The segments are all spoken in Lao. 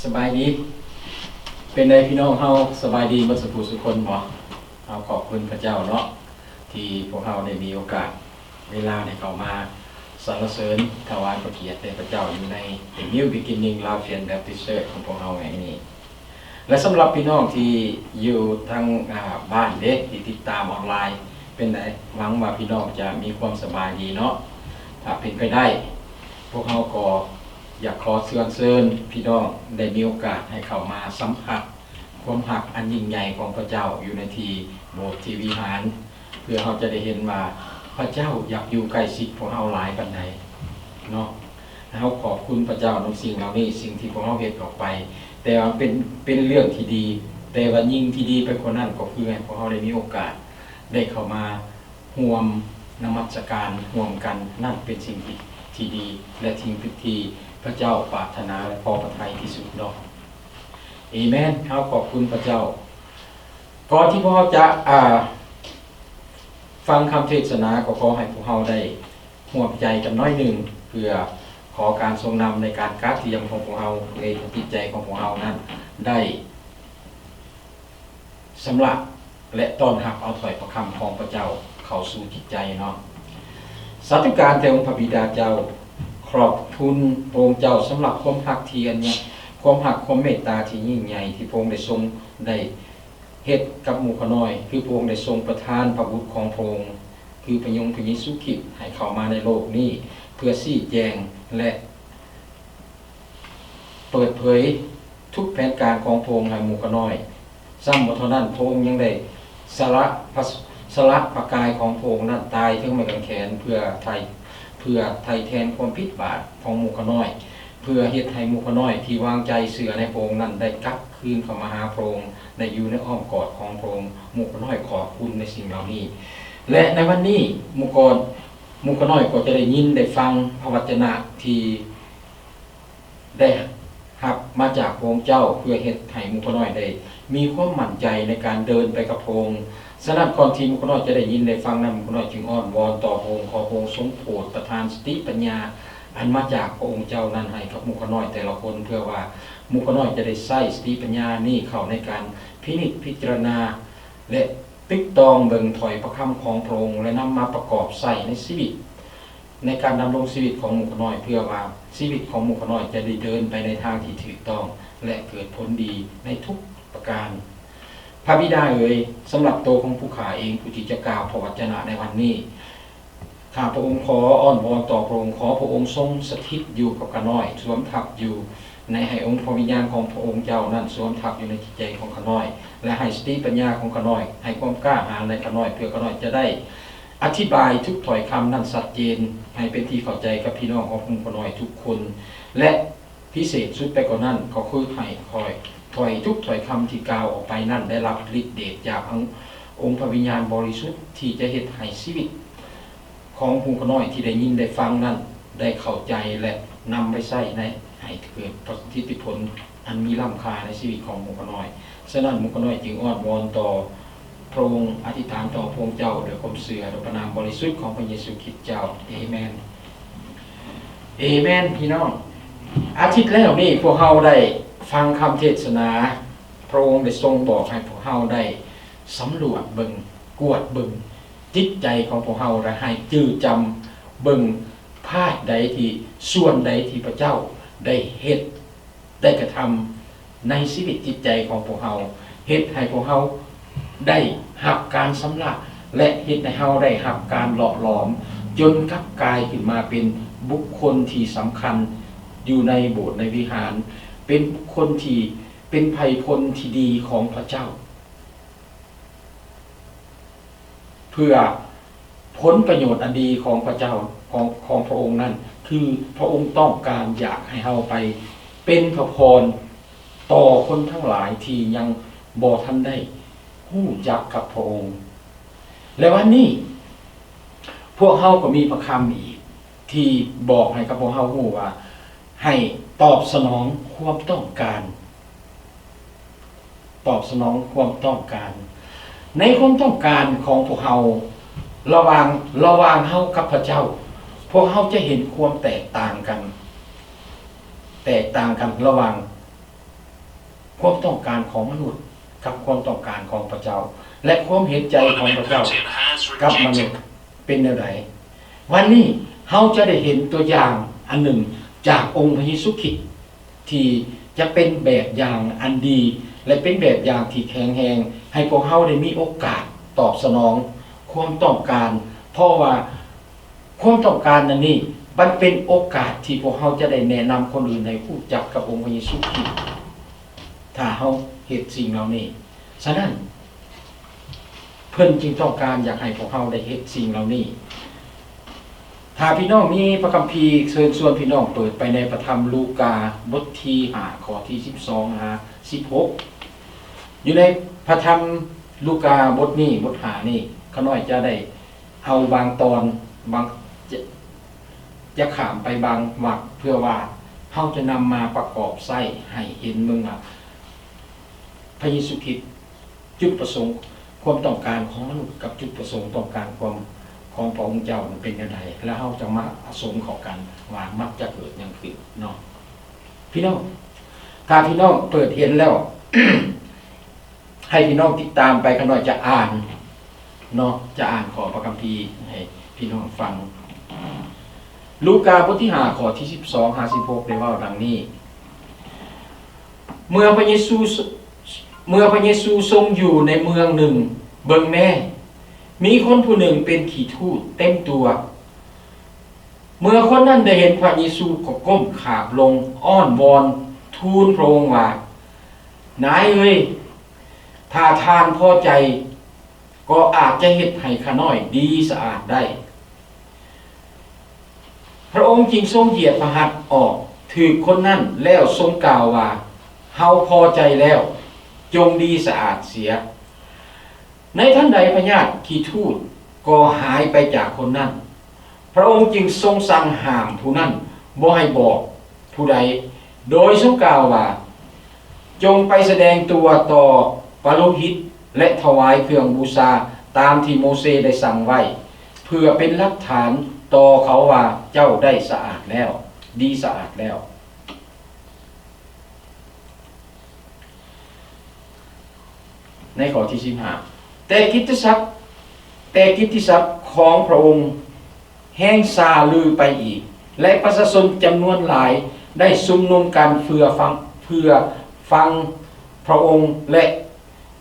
ສະບາຍດີ ເປັນໃດພີ່ນ້ອງເຮົາ ສະບາຍດີໝົດສູ່ຜູ້ສູ່ຄົນບໍ່? ເຮົາຂອບຄຸນພະເຈົ້າເນາະ ທີ່ພວກເຮົາໄດ້ມີໂອກາດ ເວລາໄດ້ເຂົ້າມາສັນລະເສີນຖວາຍພະກຽດແດ່ພະເຈົ້າ ຢູ່ໃນ The New Beginning Laotian Baptist Church ຂອງພວກເຮົາແຫ່ງນີ້ ແລະ ສຳລັບພີ່ນ້ອງທີ່ຢູ່ທາງ ອາ ບ້ານເດ້ ທີ່ຕິດຕາມອອນລາຍ ເປັນໃດ? ຫວັງວ່າພີ່ນ້ອງຈະມີຄວາມສະບາຍດີເນາະ. ຖ້າເປັນໄປໄດ້ ພວກເຮົາກໍຢາກຂໍເຊື້ອເຊີນພີ່ນ້ອງໄດ້ມີໂອກາດໃຫ້ເຂົ້າມາສຳຜັດຄວາມຮັກອັນຍິ່ງໃຫຍ່ຂອງພະເຈົ້າ ຢູ່ໃນທີ່ໂບດທີ່ວິຫານ ເພື່ອເຮົາຈະໄດ້ເຫັນວ່າພະເຈົ້າຢາກຢູ່ໃກ້ຊິດພວກເຮົາຫຼາຍປານໃດເນາະ. ເຮົາຂອບຄຸນພະເຈົ້ານຳສິ່ງເຫຼົ່ານີ້ ສິ່ງທີ່ພວກເຮົາເຮັດອອກໄປ ແຕ່ວ່າເປັນ ເປັນເລື່ອງທີ່ດີ ແຕ່ວ່າຍິ່ງທີ່ດີໄປກວ່ານັ້ນ ກໍຄືໃຫ້ພວກເຮົາໄດ້ມີໂອກາດໄດ້ເຂົ້າມາຮ່ວມນະມັດສະການຮ່ວມກັນ ນັ້ນເປັນສິ່ງທີ່ ທີ່ດີ ແລະ ສິ່ງທີ່ພະເຈົ້າປາດຖະໜາ ແລະ ພໍພະໄທທີ່ສຸດເນາະ. ເອເມນ. ເຮົາຂອບຄຸນພະເຈົ້າ. ກ່ອນທີ່ພວກເຮົາຈະ ອ່າ ຟັງຄຳເທດສະໜາ ກໍຂໍໃຫ້ພວກເຮົາໄດ້ຮ່ວມໃຈກັນໜ້ອຍໜຶ່ງ ເພື່ອຂໍການຊົງນຳໃນການກະກຽມຂອງພວກເຮົາ ເພື່ອໃຫ້ຈິດໃຈຂອງພວກເຮົານັ້ນໄດ້ຊຳລະ ແລະ ຕ້ອນຮັບເອົາຖ້ອຍພະຄຳຂອງພະເຈົ້າເຂົ້າສູ່ຈິດໃຈເນາະ. ສາທຸການແດ່ອົງພະບິດາເຈົ້າ, ຂອບຄຸນພະອົງເຈົ້າສຳລັບຄວາມຮັກທີ່ອັນຍະ ຄວາມຮັກຄວາມເມດຕາທີ່ຍິ່ງໃຫຍ່ ທີ່ພະອົງໄດ້ຊົງໄດ້ ເຮັດກັບໝູ່ຂ້ານ້ອຍ ຄືພະອົງໄດ້ຊົງປະທານພະບຸດຂອງພະອົງ ຄືພະຍົງພະເຢຊູຄຣິດ ໃຫ້ເຂົ້າມາໃນໂລກນີ້ ເພື່ອຊີ້ແຈງ ແລະ ເປີດເຜີຍທຸກແຜນການຂອງພະອົງໃຫ້ໝູ່ຂ້ານ້ອຍ. ຊ້ຳບໍ່ເທົ່ານັ້ນ, ພະອົງຍັງໄດ້ສະຫຼະພະ ສະຫຼະພະກາຍຂອງພະອົງນັ້ນຕາຍເທິງໄມ້ກາງແຂນ ເພື່ອໄຖ່ ເພື່ອໄຖ່ແທນຄວາມຜິດບາບຂອງໝູ່ຂ້ານ້ອຍ. ເພື່ອເຮັດໃຫ້ໝູ່ຂ້ານ້ອຍທີ່ວາງໃຈເຊື່ອໃນພະອົງນັ້ນໄດ້ກັບຄືນເຂົ້າມາຫາພະອົງ ໄດ້ຢູ່ໃນອ້ອມກອດຂອງພະອົງ. ໝູ່ຂ້ານ້ອຍຂອບຄຸນໃນສິ່ງເຫຼົ່ານີ້ ແລະ ໃນວັນນີ້ໝູ່ກອນ ໝູ່ຂ້ານ້ອຍກໍຈະໄດ້ຍິນໄດ້ຟັງພະວະຈະນະທີ່ໄດ້ຮັບມາຈາກພະອົງເຈົ້າ ເພື່ອເຮັດໃຫ້ໝູ່ຂ້ານ້ອຍໄດ້ມີຄວາມໝັ້ນໃຈໃນການເດີນໄປກັບພະອົງ. ສະນັ້ນ ກ່ອນທີ່ໝູ່ຂ້ານ້ອຍຈະໄດ້ຍິນໄດ້ຟັງນັ້ນ ໝູ່ຂ້ານ້ອຍຈຶ່ງອ້ອນວອນຕໍ່ພະອົງ ຂໍພະອົງຊົງໂປດປະທານສະຕິປັນຍາ ອັນມາຈາກພະອົງເຈົ້ານັ້ນໃຫ້ກັບໝູ່ຂ້ານ້ອຍແຕ່ລະຄົນ ເພື່ອວ່າໝູ່ຂ້ານ້ອຍຈະໄດ້ໃຊ້ສະຕິປັນຍານີ້ເຂົ້າໃນການພິນິດພິຈາລະນາ ແລະ ຕຶກຕອງເບິ່ງຖ້ອຍພະຄຳຂອງພະອົງ ແລະ ນຳມາປະກອບໃຊ້ໃນຊີວິດ ໃນການດຳລົງຊີວິດຂອງໝູ່ຂ້ານ້ອຍ ເພື່ອວ່າຊີວິດຂອງໝູ່ຂ້ານ້ອຍຈະໄດ້ເດີນໄປໃນທາງທີ່ຖືກຕ້ອງ ແລະ ເກີດຜົນດີໃນທຸກປະການ. ພະບິດາເອີຍ, ສຳລັບໂຕຂອງຜູ້ຂ້າເອງຜູ້ທີ່ຈະກ່າວພະວະຈະນະໃນວັນນີ້ ຂ້າພະອົງຂໍອ້ອນວອນຕໍ່ພະອົງ, ຂໍພະອົງຊົງສະຖິດຢູ່ກັບຂ້ານ້ອຍ, ສວມທັບຢູ່ໃນ ໃຫ້ອົງພະວິນຍານຂອງພະອົງເຈົ້ານັ້ນສວມທັບຢູ່ໃນຈິດໃຈຂອງຂ້ານ້ອຍ ແລະ ໃຫ້ສະຕິປັນຍາຂອງຂ້ານ້ອຍ, ໃຫ້ຄວາມກ້າຫານໃນຂ້ານ້ອຍ ເພື່ອຂ້ານ້ອຍຈະໄດ້ອະທິບາຍທຸກຖ້ອຍຄຳນັ້ນຊັດເຈນ ໃຫ້ເປັນທີ່ເຂົ້າໃຈກັບພີ່ນ້ອງຂອງໝູ່ຂ້ານ້ອຍທຸກຄົນ ແລະ ພິເສດສຸດໄປກວ່ານັ້ນ ກໍຄືໃຫ້ຂ້ອຍ ຖ້ອຍ ທຸກຖ້ອຍຄຳທີ່ກ່າວອອກໄປນັ້ນ ໄດ້ຮັບລິດເດດຈາກອົງ ອົງພະວິນຍານບໍລິສຸດ ທີ່ຈະເຮັດໃຫ້ຊີວິດຂອງໝູ່ຂ້ານ້ອຍທີ່ໄດ້ຍິນໄດ້ຟັງນັ້ນ ໄດ້ເຂົ້າໃຈ ແລະ ນຳໄປໃຊ້ໃນ ໃຫ້ເກີດປະສິດທິຜົນອັນມີລ້ຳຄ່າໃນຊີວິດຂອງໝູ່ຂ້ານ້ອຍ. ສະນັ້ນ ໝູ່ຂ້ານ້ອຍຈຶ່ງອ້ອນວອນຕໍ່ ພະອົງ ອະທິຖານຕໍ່ພະອົງເຈົ້າດ້ວຍຄວາມເຊື່ອ ໃນພະນາມບໍລິສຸດຂອງພະເຢຊູຄຣິດເຈົ້າ. ເອເມນ. ເອເມນ ພີ່ນ້ອງ. ອາທິດແລ້ວນີ້ ພວກເຮົາໄດ້ຟັງຄຳເທດສະໜາ, ພະອົງໄດ້ຊົງບອກໃຫ້ພວກເຮົາໄດ້ສຳຫຼວດເບິ່ງ, ກວດເບິ່ງຈິດໃຈຂອງພວກເຮົາ ແລະ ໃຫ້ຈື່ຈຳເບິ່ງພາກໃດທີ່, ສ່ວນໃດທີ່ພະເຈົ້າໄດ້ເຮັດ ໄດ້ກະທຳໃນຊີວິດຈິດໃຈຂອງພວກເຮົາ, ເຮັດໃຫ້ພວກເຮົາໄດ້ຮັບການຊຳລະ ແລະ ເຮັດໃຫ້ເຮົາໄດ້ຮັບການຫຼໍ່ຫຼອມ ຈົນກັບກາຍຂຶ້ນມາເປັນບຸກຄົນທີ່ສຳຄັນຢູ່ໃນໂບດໃນວິຫານ, ເປັນບຸກຄົນທີ່ເປັນໄພພົນທີ່ດີຂອງພະເຈົ້າ. ເພື່ອຜົນປະໂຫຍດອັນດີຂອງພະເຈົ້າ ຂອງ ຂອງພະອົງນັ້ນ ຄືພະອົງຕ້ອງການຢາກໃຫ້ເຮົາໄປເປັນພະພອນຕໍ່ຄົນທັງຫຼາຍທີ່ຍັງບໍ່ທັນໄດ້ຮູ້ຈັກກັບພະອົງ. ແລະ ວັນນີ້ ພວກເຮົາກໍມີພະຄຳອີກ ທີ່ບອກໃຫ້ກັບພວກເຮົາຮູ້ວ່າ ໃຫ້ຕອບສະໜອງຄວາມຕ້ອງການ ຕອບສະໜອງຄວາມຕ້ອງການ ໃນຄວາມຕ້ອງການຂອງພວກເຮົາ ລະຫວ່າງ ລະຫວ່າງເຮົາກັບພະເຈົ້າ ພວກເຮົາຈະເຫັນຄວາມແຕກຕ່າງກັນ ແຕກຕ່າງກັນລະຫວ່າງ ຄວາມຕ້ອງການຂອງມະນຸດກັບຄວາມຕ້ອງການຂອງພະເຈົ້າ ແລະ ຄວາມເຫັນໃຈຂອງພະເຈົ້າກັບມະນຸດເປັນແນວໃດ? ວັນນີ້ເຮົາຈະໄດ້ເຫັນຕົວຢ່າງອັນໜຶ່ງຈາກອົງພະເຢຊູຄຣິດ ທີ່ຈະເປັນແບບຢ່າງອັນດີ ແລະ ເປັນແບບຢ່າງທີ່ແຂງແຮງ ໃຫ້ພວກເຮົາໄດ້ມີໂອກາດຕອບສະໜອງຄວາມຕ້ອງການ, ເພາະວ່າຄວາມຕ້ອງການອັນນີ້ ມັນເປັນໂອກາດທີ່ພວກເຮົາຈະໄດ້ແນະນຳຄົນອື່ນໃຫ້ຮູ້ຈັກກັບອົງພະເຢຊູຄຣິດ ຖ້າເຮົາເຮັດສິ່ງເຫຼົ່ານີ້. ສະນັ້ນ ເພິ່ນຈຶ່ງຕ້ອງການຢາກໃຫ້ພວກເຮົາໄດ້ເຮັດສິ່ງເຫຼົ່ານີ້. ຖ້າພີ່ນ້ອງມີພະຄຳພີ, ເຊີນຊວນພີ່ນ້ອງເປີດໄປໃນພະທຳລູກາ ບົດທີຫ້າ ຂໍ້ທີສິບສອງຫາສິບຫົກ. ຢູ່ໃນພະທຳລູກາບົດນີ້, ບົດຫ້ານີ້, ຂ້ານ້ອຍຈະໄດ້ເອົາບາງຕອນ, ບາງ, ຈະ, ຈະຂ້າມໄປບາງວັກ ເພື່ອວ່າເຮົາຈະນຳມາປະກອບໃຊ້ໃຫ້ເຫັນເບິ່ງວ່າ ພະເຢຊູຄຣິດ ຈຸດປະສົງຄວາມຕ້ອງການຂອງມະນຸດກັບຈຸດປະສົງຕ້ອງການຄວາມຂອງພະອົງເຈົ້ານັ້ນເປັນແນວໃດ ແລ້ວເຮົາຈະມາສົມເຂົ້າກັນວ່າມັນຈະເກີດຫຍັງຂຶ້ນເນາະ. ພີ່ນ້ອງ ຖ້າພີ່ນ້ອງເປີດເຫັນແລ້ວ ໃຫ້ພີ່ນ້ອງຕິດຕາມໄປ, ຂ້ານ້ອຍຈະອ່ານເນາະ, ຈະອ່ານຂໍ້ພະຄຳພີໃຫ້ພີ່ນ້ອງຟັງ. ລູກາບົດທີຫ້າ ຂໍ້ທີສິບສອງຫາສິບຫົກ ໄດ້ເວົ້າດັ່ງນີ້. ເມື່ອພະເຢຊູ, ເມື່ອພະເຢຊູຊົງຢູ່ໃນເມືອງໜຶ່ງ, ເບິ່ງແມ້, ມີຄົນຜູ້ໜຶ່ງເປັນຂີ້ທູດເຕັມຕົວ. ເມື່ອຄົນນັ້ນໄດ້ເຫັນພະເຢຊູ ກໍກົ້ມຂາບລົງອ້ອນວອນທູນພະອົງວ່າ, ນາຍເອີຍ, ຖ້າທ່ານພໍໃຈ, ກໍອາດຈະເຮັດໃຫ້ຂ້ານ້ອຍດີສະອາດໄດ້. ພະອົງຈຶ່ງຊົງຢຽດພະຫັດອອກຖືກຄົນນັ້ນ ແລ້ວຊົງກ່າວວ່າ, ເຮົາພໍໃຈແລ້ວ, ຈົ່ງດີສະອາດເສຍ. ໃນທັນໃດພະຍາດຂີ້ທູດກໍຫາຍໄປຈາກຄົນນັ້ນ. ພະອົງຈຶ່ງຊົງສັ່ງຫ້າມຜູ້ນັ້ນບໍ່ໃຫ້ບອກຜູ້ໃດ, ໂດຍຊົງກ່າວວ່າ, ຈົ່ງໄປສະແດງຕົວຕໍ່ປະໂລຫິດ ແລະ ຖວາຍເຄື່ອງບູຊາຕາມທີ່ໂມເຊໄດ້ສັ່ງໄວ້, ເພື່ອເປັນຫຼັກຖານຕໍ່ເຂົາວ່າເຈົ້າໄດ້ສະອາດແລ້ວ, ດີສະອາດແລ້ວ. ໃນຂໍ້ທີສິບຫ້າ, ແຕ່ກິດຕິສັກ, ແຕ່ກິດຕິສັກຂອງພະອົງແຮ່ງຊ່າລືໄປອີກ, ແລະ ປະຊາຊົນຈຳນວນຫຼາຍໄດ້ຊຸມນຸມກັນເພື່ອຟັງ, ເພື່ອຟັງພະອົງ ແລະ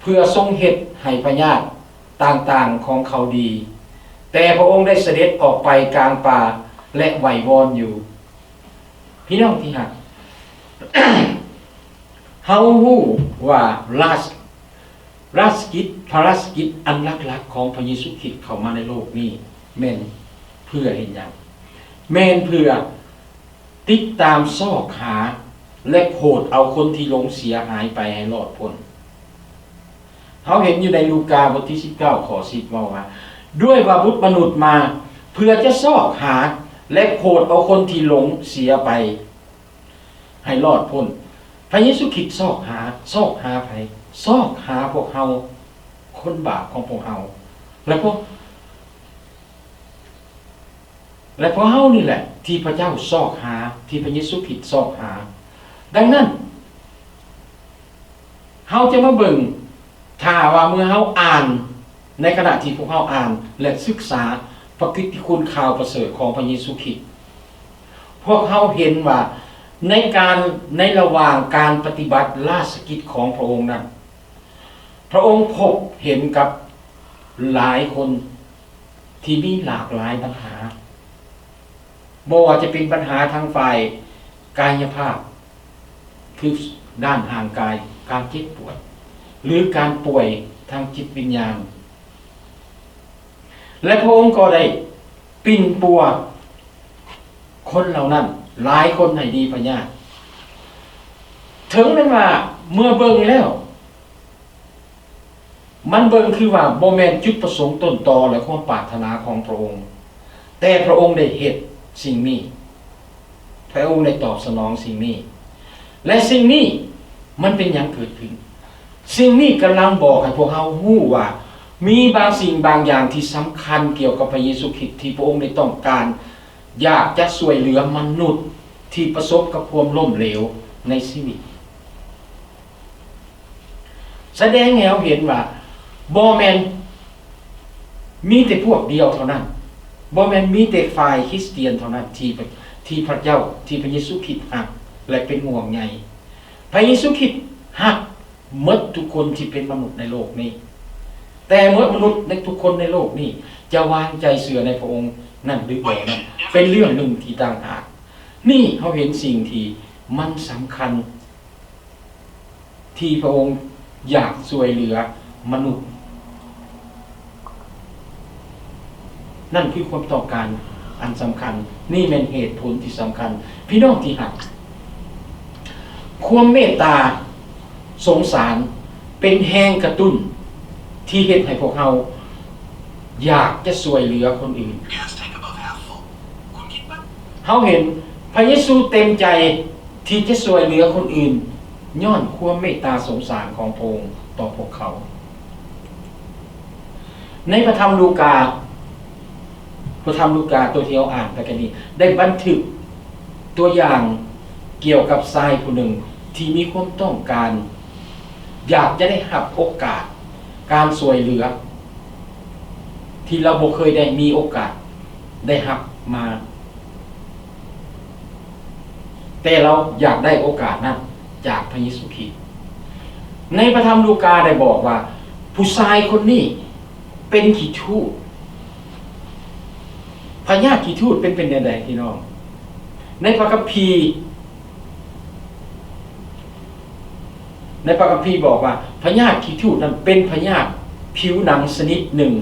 ເພື່ອຊົງເຮັດໃຫ້ພະຍາດຕ່າງໆຂອງເຂົາດີ. ແຕ່ພະອົງໄດ້ສະເດັດອອກໄປກາງປ່າ ແລະ ໄຫວ້ວອນຢູ່. ພີ່ນ້ອງທີ່ຮັກ, ເຮົາຮູ້ວ່າລາຊ, ລາຊະກິດ, ພະລາຊະກິດອັນຫຼັກໆຂອງພະເຢຊູຄຣິດເຂົ້າມາໃນໂລກນີ້ ແມ່ນເພື່ອເຮັດຫຍັງ? ແມ່ນເພື່ອຕິດຕາມຊອກຫາ ແລະ ໂຜດເອົາຄົນທີ່ຫຼົງເສຍຫາຍໄປໃຫ້ລອດພົ້ນ. ເຮົາເຫັນຢູ່ໃນລູກາບົດທີສິບເກົ້າ ຂໍ້ສິບ ເວົ້າວ່າ, ດ້ວຍວ່າບຸດມະນຸດມາເພື່ອຈະຊອກຫາ ແລະ ໂຜດເອົາຄົນທີ່ຫຼົງເສຍໄປໃຫ້ລອດພົ້ນ. ພະເຢຊູຄຣິດຊອກຫາ, ຊອກຫາໃຜ? ຊອກຫາພວກເຮົາ, ຄົນບາບຂອງພວກເຮົາ. ແລະ ພວກ ແລະ ພວກເຮົານີ້ແຫຼະທີ່ພະເຈົ້າຊອກຫາ, ທີ່ພະເຢຊູຄຣິດຊອກຫາ. ດັ່ງນັ້ນ, ເຮົາຈະມາເບິ່ງ, ຖ້າວ່າເມື່ອເຮົາອ່ານ, ໃນຂະນະທີ່ພວກເຮົາອ່ານ ແລະ ສຶກສາພະກິດຕິຄຸນຂ່າວປະເສີດຂອງພະເຢຊູຄຣິດ, ພວກເຮົາເຫັນວ່າໃນການ, ໃນລະຫວ່າງການປະຕິບັດລາຊະກິດຂອງພະອົງນັ້ນ, ພະອົງພົບເຫັນກັບຫຼາຍຄົນ ທີ່ມີຫຼາກຫຼາຍບັນຫາ, ບໍ່ວ່າຈະເປັນບັນຫາທາງຝ່າຍກາຍະພາບ, ຄືດ້ານຮ່າງກາຍ, ການເຈັບປວດ, ຫຼື ການປ່ວຍທາງຈິດວິນຍານ. ແລະ ພະອົງກໍໄດ້ປິ່ນປົວຄົນເຫຼົ່ານັ້ນ, ຫຼາຍຄົນໃຫ້ດີພະຍາດ. ເຖິງແມ່ນວ່າເມື່ອເບິ່ງແລ້ວ ມັນເບິ່ງຄືວ່າບໍ່ແມ່ນຈຸດປະສົງຕົ້ນຕໍ ແລະ ຄວາມປາດຖະໜາຂອງພະອົງ, ແຕ່ພະອົງໄດ້ເຮັດສິ່ງນີ້, ພະອົງໄດ້ຕອບສະໜອງສິ່ງນີ້ ແລະ ສິ່ງນີ້ມັນເປັນຫຍັງເກີດຂຶ້ນ? ສິ່ງນີ້ກຳລັງບອກໃຫ້ພວກເຮົາຮູ້ວ່າ ມີບາງສິ່ງບາງຢ່າງທີ່ສຳຄັນກ່ຽວກັບພະເຢຊູຄຣິດ ທີ່ພະອົງໄດ້ຕ້ອງການ ຢາກຈະຊ່ວຍເຫຼືອມະນຸດທີ່ປະສົບກັບຄວາມລົ້ມເຫຼວໃນຊີວິດ. ສະແດງໃຫ້ເຮົາເຫັນວ່າ ບໍ່ແມ່ນມີແຕ່ພວກດຽວເທົ່ານັ້ນ, ບໍ່ແມ່ນມີແຕ່ຝ່າຍຄຣິສຕຽນເທົ່ານັ້ນ ທີ່ ທີ່ພະເຈົ້າ ທີ່ພະເຢຊູຄຣິດຮັກ ແລະ ເປັນຫ່ວງໃຍ. ພະເຢຊູຄຣິດຮັກໝົດທຸກຄົນທີ່ເປັນມະນຸດໃນໂລກນີ້, ແຕ່ໝົດມະນຸດໃນ ທຸກຄົນໃນໂລກນີ້ ຈະວາງໃຈເຊື່ອໃນພະອົງນັ້ນ ຫຼື ບໍ່ນັ້ນ ເປັນເລື່ອງໜຶ່ງທີ່ຕ່າງຫາກ. ນີ້ເຮົາເຫັນສິ່ງທີ່ມັນສຳຄັນ ທີ່ພະອົງຢາກຊ່ວຍເຫຼືອມະນຸດ. ນັ້ນຄືຄວາມຕ້ອງການອັນສຳຄັນ. ນີ້ແມ່ນເຫດຜົນທີ່ສຳຄັນ. ພີ່ນ້ອງທີ່ຮັກ, ຄວາມເມດຕາສົງສານເປັນແຮງກະຕຸ້ນທີ່ເຮັດໃຫ້ພວກເຮົາຢາກຈະຊ່ວຍເຫຼືອຄົນອື່ນ. ເຮົາເຫັນພະເຢຊູເຕັມໃຈທີ່ຈະຊ່ວຍເຫຼືອຄົນອື່ນ ຍ້ອນຄວາມເມດຕາສົງສານຂອງພະອົງຕໍ່ພວກເຂົາ. ໃນພະທຳລູກາ, ພະທຳລູກາຕົວທີ່ເຮົາອ່ານໄປກັນນີ້ ໄດ້ບັນທຶກຕົວຢ່າງກ່ຽວກັບຊາຍຜູ້ໜຶ່ງທີ່ມີຄວາມຕ້ອງການ ຢາກຈະໄດ້ຮັບໂອກາດການຊ່ວຍເຫຼືອ ທີ່ລາວບໍ່ເຄີຍໄດ້ມີໂອກາດໄດ້ຮັບມາ, ແຕ່ລາວຢາກໄດ້ໂອກາດນັ້ນຈາກພະເຢຊູຄຣິດ. ໃນພະທຳລູກາໄດ້ບອກວ່າ ຜູ້ຊາຍຄົນນີ້ເປັນຂີ້ທູດ. ພະຍາດຂີ້ທູດເປັນ, ເປັນແນວໃດພີ່ນ້ອງ? ໃນພະຄຳພີ ໃນພະຄຳພີບອກວ່າ ພະຍາດຂີ້ທູດນັ້ນເປັນພະຍາດຜິວໜັງຊະນິດໜຶ່ງ.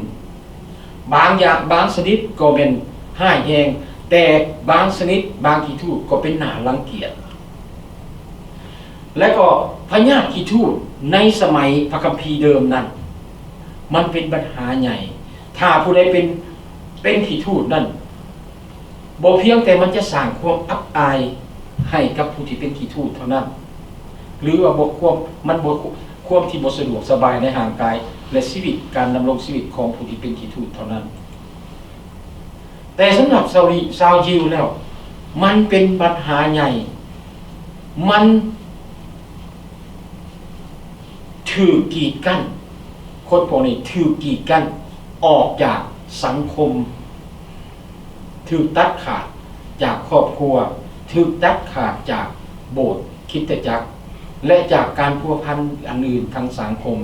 ບາງຢ່າງ, ບາງຊະນິດກໍແມ່ນຮ້າຍແຮງ, ແຕ່ບາງຊະນິດ, ບາງຂີ້ທູດກໍເປັນໜ້າລັງກຽດ. ແລະກໍພະຍາດຂີ້ທູດໃນສະໄໝພະຄຳພີເດີມນັ້ນ ມັນເປັນບັນຫາໃຫຍ່. ຖ້າຜູ້ໃດເປັນ, ເປັນຂີ້ທູດນັ້ນ ບໍ່ພຽງແຕ່ມັນຈະສ້າງຄວາມອັບອາຍໃຫ້ກັບຜູ້ທີ່ເປັນຂີ້ທູດເທົ່ານັ້ນ, ຫຼືວ່າບໍ່ຄວາມ, ມັນບໍ່, ຄວາມທີ່ບໍ່ສະດວກສະບາຍໃນຮ່າງກາຍ ແລະ ຊີວິດ, ການດຳລົງຊີວິດຂອງຜູ້ທີ່ເປັນຂີ້ທູດເທົ່ານັ້ນ, ແຕ່ສຳລັບຊາວ, ຊາວຢິວແລ້ວ ມັນເປັນບັນຫາໃຫຍ່, ມັນຖືກກີດກັ້ນ, ຄົນພວກນີ້ຖືກກີດກັ້ນອອກຈາກສັງຄົມ. ຖືກຕັດຂາດຈາກຄອບຄົວ, ຖືກຕັດຂາດຈາກໂບດ, ຄຣິສຕະຈັກ ແລະ ຈາກການພົວພັນອັນອື່ນທາງສັງຄົມ.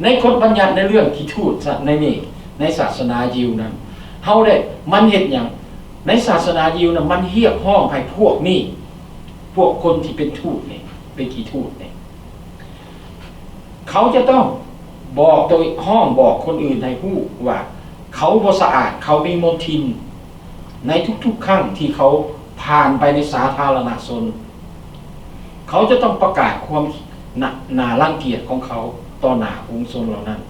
ໃນກົດບັນຍັດໃນເລື່ອງຂີ້ທູດ ໃນນີ້, ໃນສາສະໜາຢິວນັ້ນ, ເຮົາໄດ້, ມັນເຮັດຫຍັງ? ໃນສາສະໜາຢິວນັ້ນ ມັນຮຽກຮ້ອງໃຫ້ພວກນີ້, ພວກຄົນທີ່ເປັນທູດນີ້, ເປັນຂີ້ທູດນີ້, ເຂົາຈະຕ້ອງບອກໂຕ, ຮ້ອງບອກຄົນອື່ນໃຫ້ຮູ້ວ່າເຂົາບໍ່ສະອາດ, ເຂົາມີມົນທິນ. ໃນທຸກໆຄັ້ງທີ່ເຂົາຜ່ານໄປໃນສາທາລະນະຊົນ, ເຂົາຈະຕ້ອງປະກາດຄວາມໜ້າ, ໜ້າລັງກຽດຂອງເຂົາຕໍ່ໜ້າຝູງຊົນເຫຼົ່ານັ້ນ.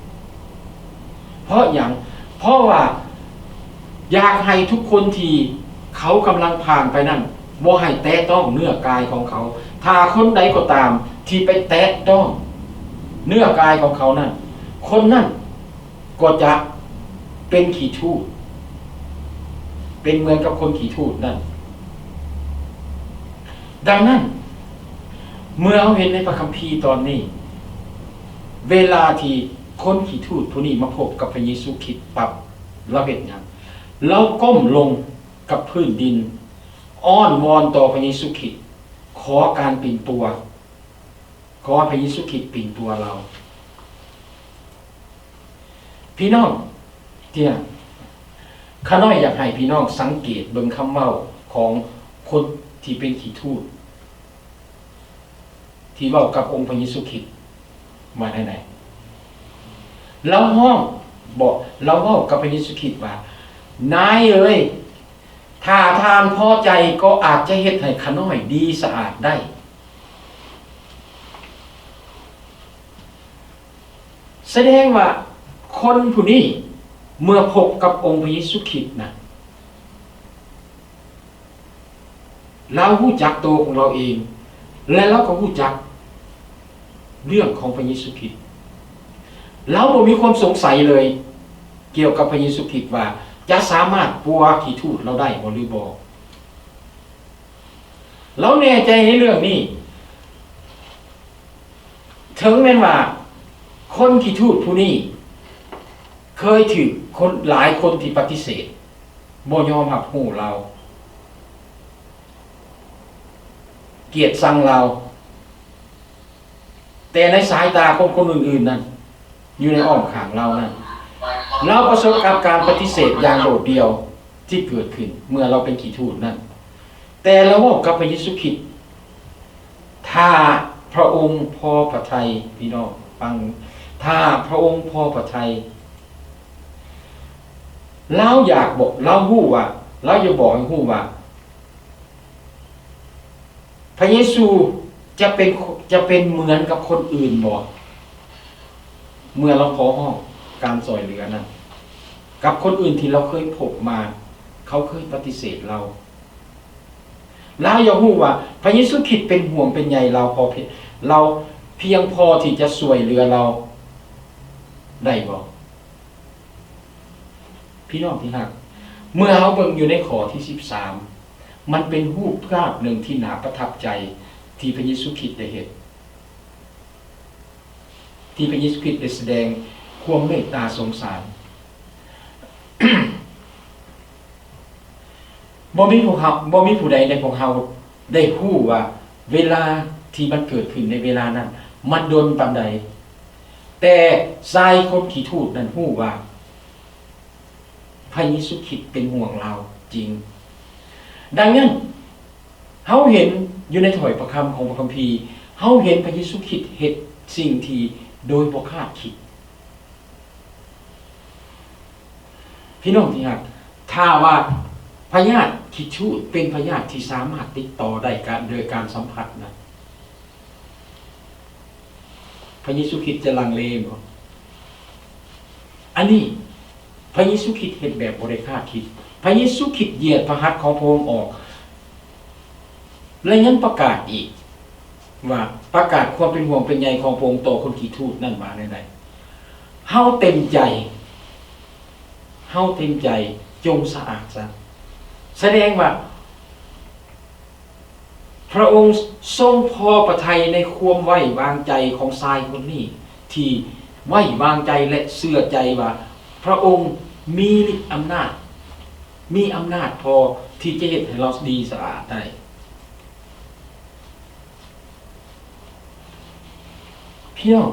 ເພາະຫຍັງ? ເພາະວ່າຢາກໃຫ້ທຸກຄົນທີ່ເຂົາກຳລັງຜ່ານໄປນັ້ນ ບໍ່ໃຫ້ແຕະຕ້ອງເນື້ອກາຍຂອງເຂົາ. ຖ້າຄົນໃດກໍຕາມທີ່ໄປແຕະຕ້ອງເນື້ອກາຍຂອງເຂົານັ້ນ, ຄົນນັ້ນກໍຈະເປັນຂີ້ທູດ, ເປັນເໝືອນກັບຄົນຂີ້ທູດນັ້ນ. ດັ່ງນັ້ນ, ເມື່ອເຮົາເຫັນໃນພະຄຳພີຕອນນີ້, ເວລາທີ່ຄົນຂີ້ທູດຜູ້ນີ້ມາພົບກັບພະເຢຊູຄຣິດປັບ, ລາວເຮັດຫຍັງ? ລາວກົ້ມລົງກັບພື້ນດິນ, ອ້ອນວອນຕໍ່ພະເຢຊູຄຣິດ, ຂໍການປິ່ນປົວ, ຂໍໃຫ້ພະເຢຊູຄຣິດປິ່ນປົວລາວ. ພີ່ນ້ອງທີ່ຮັກ, ຂ້ານ້ອຍຢາກໃຫ້ພີ່ນ້ອງສັງເກດເບິ່ງຄຳເວົ້າຂອງຄົນທີ່ເປັນຂີ້ທູດ ທີ່ເວົ້າກັບອົງພະເຢຊູຄຣິດວ່າແນວໃດ? ລາວຮ້ອງ, ບອກ, ລາວເວົ້າກັບພະເຢຊູຄຣິດວ່າ, ນາຍເອີຍ, ຖ້າທ່ານພໍໃຈກໍອາດຈະເຮັດໃຫ້ຂ້ານ້ອຍດີສະອາດໄດ້. ສະແດງວ່າຄົນຜູ້ນີ້ເມື່ອພົບກັບອົງພະເຢຊູຄຣິດນະ, ລາວຮູ້ຈັກໂຕຂອງລາວເອງ ແລະ ລາວກໍຮູ້ຈັກເລື່ອງຂອງພະເຢຊູຄຣິດ. ລາວບໍ່ມີຄວາມສົງໄສເລີຍກ່ຽວກັບພະເຢຊູຄຣິດວ່າຈະສາມາດປົວຂີ້ທູດລາວໄດ້ບໍ່ ຫຼື ບໍ່. ລາວແນ່ໃຈໃນເລື່ອງນີ້. ເຖິງແມ່ນວ່າ ຄົນຂີ້ທູດຜູ້ນີ້ເຄີຍຖືກຄົນ ຫຼາຍຄົນທີ່ປະຕິເສດ, ບໍ່ຍອມຮັບຮູ້ລາວ, ກຽດຊັງລາວ, ແຕ່ໃນສາຍຕາຂອງຄົນອື່ນໆນັ້ນ, ຢູ່ໃນອ້ອມຂ້າງລາວນັ້ນ, ລາວປະສົບກັບການປະຕິເສດຢ່າງໂດດດ່ຽວທີ່ເກີດຂຶ້ນເມື່ອລາວເປັນຂີ້ທູດນັ້ນ. ແຕ່ລາວເວົ້າກັບພະເຢຊູຄຣິດ, ຖ້າພະອົງພໍພະໄທ, ພີ່ນ້ອງຟັງ, ຖ້າພະອົງພໍພະໄທ, ລາວຢາກບອກ, ລາວຮູ້ວ່າ, ລາວຢາກບອກໃຫ້ຮູ້ວ່າ ພະເຢຊູຈະເປັນ, ຈະເປັນເໝືອນກັບຄົນອື່ນບໍ່? ເມື່ອລາວຂໍຮ້ອງການຊ່ອຍເຫຼືອນັ້ນ ກັບຄົນອື່ນທີ່ລາວເຄີຍພົບມາ, ເຂົາເຄີຍປະຕິເສດລາວ. ລາວຢາກຮູ້ວ່າພະເຢຊູຄຣິດເປັນຫ່ວງເປັນໃຍລາວພໍພຽງ, ລາວພຽງພໍທີ່ຈະຊ່ວຍເຫຼືອລາວໄດ້ບໍ່? ພີ່ນ້ອງທີ່ຮັກ, ເມື່ອເຮົາເບິ່ງຢູ່ໃນຂໍ້ທີສິບສາມ, ມັນເປັນຮູບພາບໜຶ່ງທີ່ໜ້າປະທັບໃຈທີ່ພະເຢຊູຄຣິດໄດ້ເຮັດ, ທີ່ພະເຢຊູຄຣິດໄດ້ສະແດງຄວາມເມດຕາສົງສານ. ບໍ່ມີພວກເຮົາ, ບໍ່ມີຜູ້ໃດໃນພວກເຮົາໄດ້ຮູ້ວ່າເວລາທີ່ມັນເກີດຂຶ້ນໃນເວລານັ້ນ ມັນດົນປານໃດ, ແຕ່ຊາຍຄົນຂີ້ທູດນັ້ນຮູ້ວ່າ ພະເຢຊູຄຣິດເປັນຫ່ວງລາວຈິງ. ດັ່ງນັ້ນ, ເຮົາເຫັນຢູ່ໃນຖ້ອຍພະຄຳຂອງພະຄຳພີ, ເຮົາເຫັນພະເຢຊູຄຣິດເຮັດສິ່ງທີ່ໂດຍບໍ່ຄາດຄິດ. ພີ່ນ້ອງທີ່ຮັກ, ຖ້າວ່າພະຍາດຂີ້ທູດເປັນພະຍາດທີ່ສາມາດຕິດຕໍ່ໄດ້ການ, ໂດຍການສຳຜັດນະ, ພະເຢຊູຄຣິດຈະລັງເລບໍ່? ອັນນີ້ພະເຢຊູຄຣິດເຮັດແບບບໍ່ໄດ້ຄາດຄິດ. ພະເຢຊູຄຣິດຢຽດພະຫັດຂອງພະອົງອອກ ແລະ ຍັງປະກາດອີກວ່າ, ປະກາດຄວາມເປັນຫ່ວງເປັນໃຍຂອງພະອົງຕໍ່ຄົນຂີ້ທູດນັ້ນວ່າແນວໃດ? ເຮົາເຕັມໃຈ, ເຮົາເຕັມໃຈ, ຈົ່ງສະອາດຊະ. ສະແດງວ່າ ພະອົງຊົງພໍພະໄທໃນຄວາມໄວ້ວາງໃຈຂອງຊາຍຄົນນີ້ ທີ່ໄວ້ວາງໃຈ ແລະ ເຊື່ອໃຈວ່າພະອົງມີລິດອຳນາດ, ມີອຳນາດພໍທີ່ຈະເຮັດໃຫ້ລາວດີສະອາດໄດ້. ພີ່ນ້ອງ,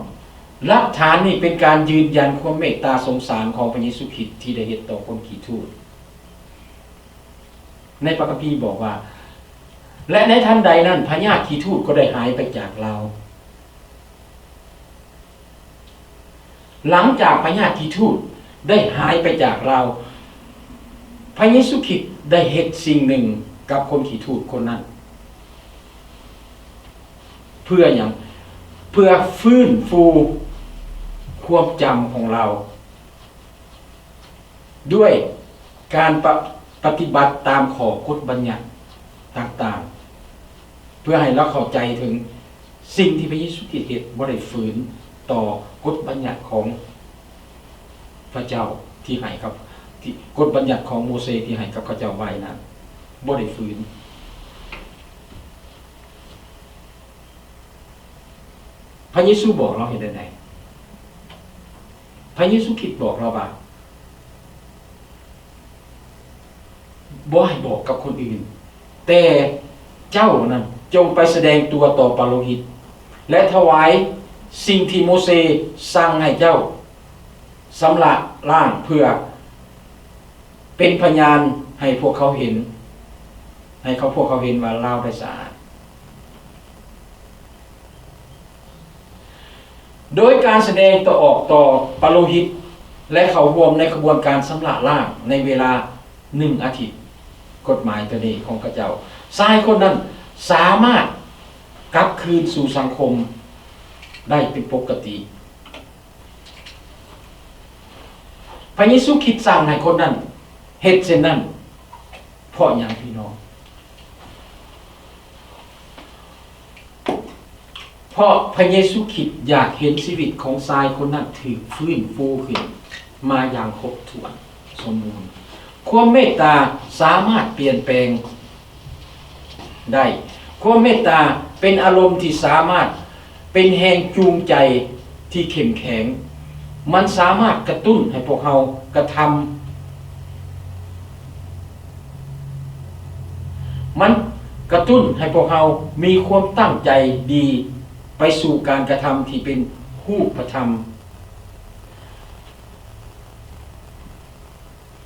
ຫຼັກຖານນີ້ເປັນການຢືນຢັນຄວາມເມດຕາສົງສານຂອງພະເຢຊູຄຣິດທີ່ໄດ້ເຮັດຕໍ່ຄົນຂີ້ທູດ. ໃນພະຄຳພີບອກວ່າ, ແລະ ໃນທັນໃດນັ້ນ ພະຍາດຂີ້ທູດກໍໄດ້ຫາຍໄປຈາກລາວ. ຫຼັງຈາກພະຍາດຂີ້ທູດໄດ້ຫາຍໄປຈາກລາວ, ພະເຢຊູຄຣິດໄດ້ເຮັດສິ່ງໜຶ່ງກັບຄົນຂີ້ທູດຄົນນັ້ນ. ເພື່ອຫຍັງ? ເພື່ອຟື້ນຟູຄວາມຈຳຂອງລາວ ດ້ວຍການປະ, ປະຕິບັດຕາມຂໍ້ກົດບັນຍັດຕ່າງໆ ເພື່ອໃຫ້ລາວເຂົ້າໃຈເຖິງສິ່ງທີ່ພະເຢຊູຄຣິດເຮັດ, ບໍ່ໄດ້ຝືນຕໍ່ກົດບັນຍັດຂອງພະເຈົ້າທີ່ໃຫ້ກັບ, ທີ່, ກົດບັນຍັດຂອງໂມເຊທີ່ໃຫ້ກັບເຂົາເຈົ້າໄວ້ນັ້ນ, ບໍ່ໄດ້ຝືນ. ພະເຢຊູບອກລາວເຮັດແນວໃດ? ພະເຢຊູຄຣິດບອກລາວວ່າ, ບໍ່ໃຫ້ບອກກັບຄົນອື່ນ, ແຕ່ເຈົ້ານັ້ນຈົ່ງໄປສະແດງຕົວຕໍ່ປະໂລຫິດ ແລະ ຖວາຍສິ່ງທີ່ໂມເຊສັ່ງໃຫ້ເຈົ້າຊຳລະລ້າງ ເພື່ອເປັນພະຍານໃຫ້ພວກເຂົາເຫັນ, ໃຫ້ເຂົາ, ພວກເຂົາເຫັນວ່າລາວໄດ້ສະອາດ. ໂດຍການສະແດງຕໍ່ ອອກຕໍ່ປະໂລຫິດ ແລະ ເຂົ້າຮ່ວມໃນຂະບວນການຊຳລະລ້າງໃນເວລາໜຶ່ງອາທິດ, ກົດໝາຍຕົວນີ້ຂອງພະເຈົ້າ, ຊາຍຄົນນັ້ນສາມາດກັບຄືນສູ່ສັງຄົມໄດ້ເປັນປົກກະຕິ. ພະເຢຊູຄຣິດສັ່ງໃຫ້ຄົນນັ້ນເຮັດເຊັ່ນນັ້ນ ເພາະຫຍັງ, ພີ່ນ້ອງ? ເພາະພະເຢຊູຄຣິດຢາກເຫັນຊີວິດຂອງຊາຍຄົນນັ້ນຖືກຟື້ນຟູຂຶ້ນມາຢ່າງຄົບຖ້ວນສົມບູນ. ຄວາມເມດຕາສາມາດປ່ຽນແປງໄດ້. ຄວາມເມດຕາເປັນອາລົມທີ່ສາມາດເປັນແຮງຈູງໃຈ ທີ່ເຂັ້ມແຂງ, ມັນສາມາດກະຕຸ້ນໃຫ້ພວກເຮົາກະທຳ, ມັນກະຕຸ້ນໃຫ້ພວກເຮົາມີຄວາມຕັ້ງໃຈດີໄປສູ່ການກະທຳທີ່ເປັນຮູບປະທຳ.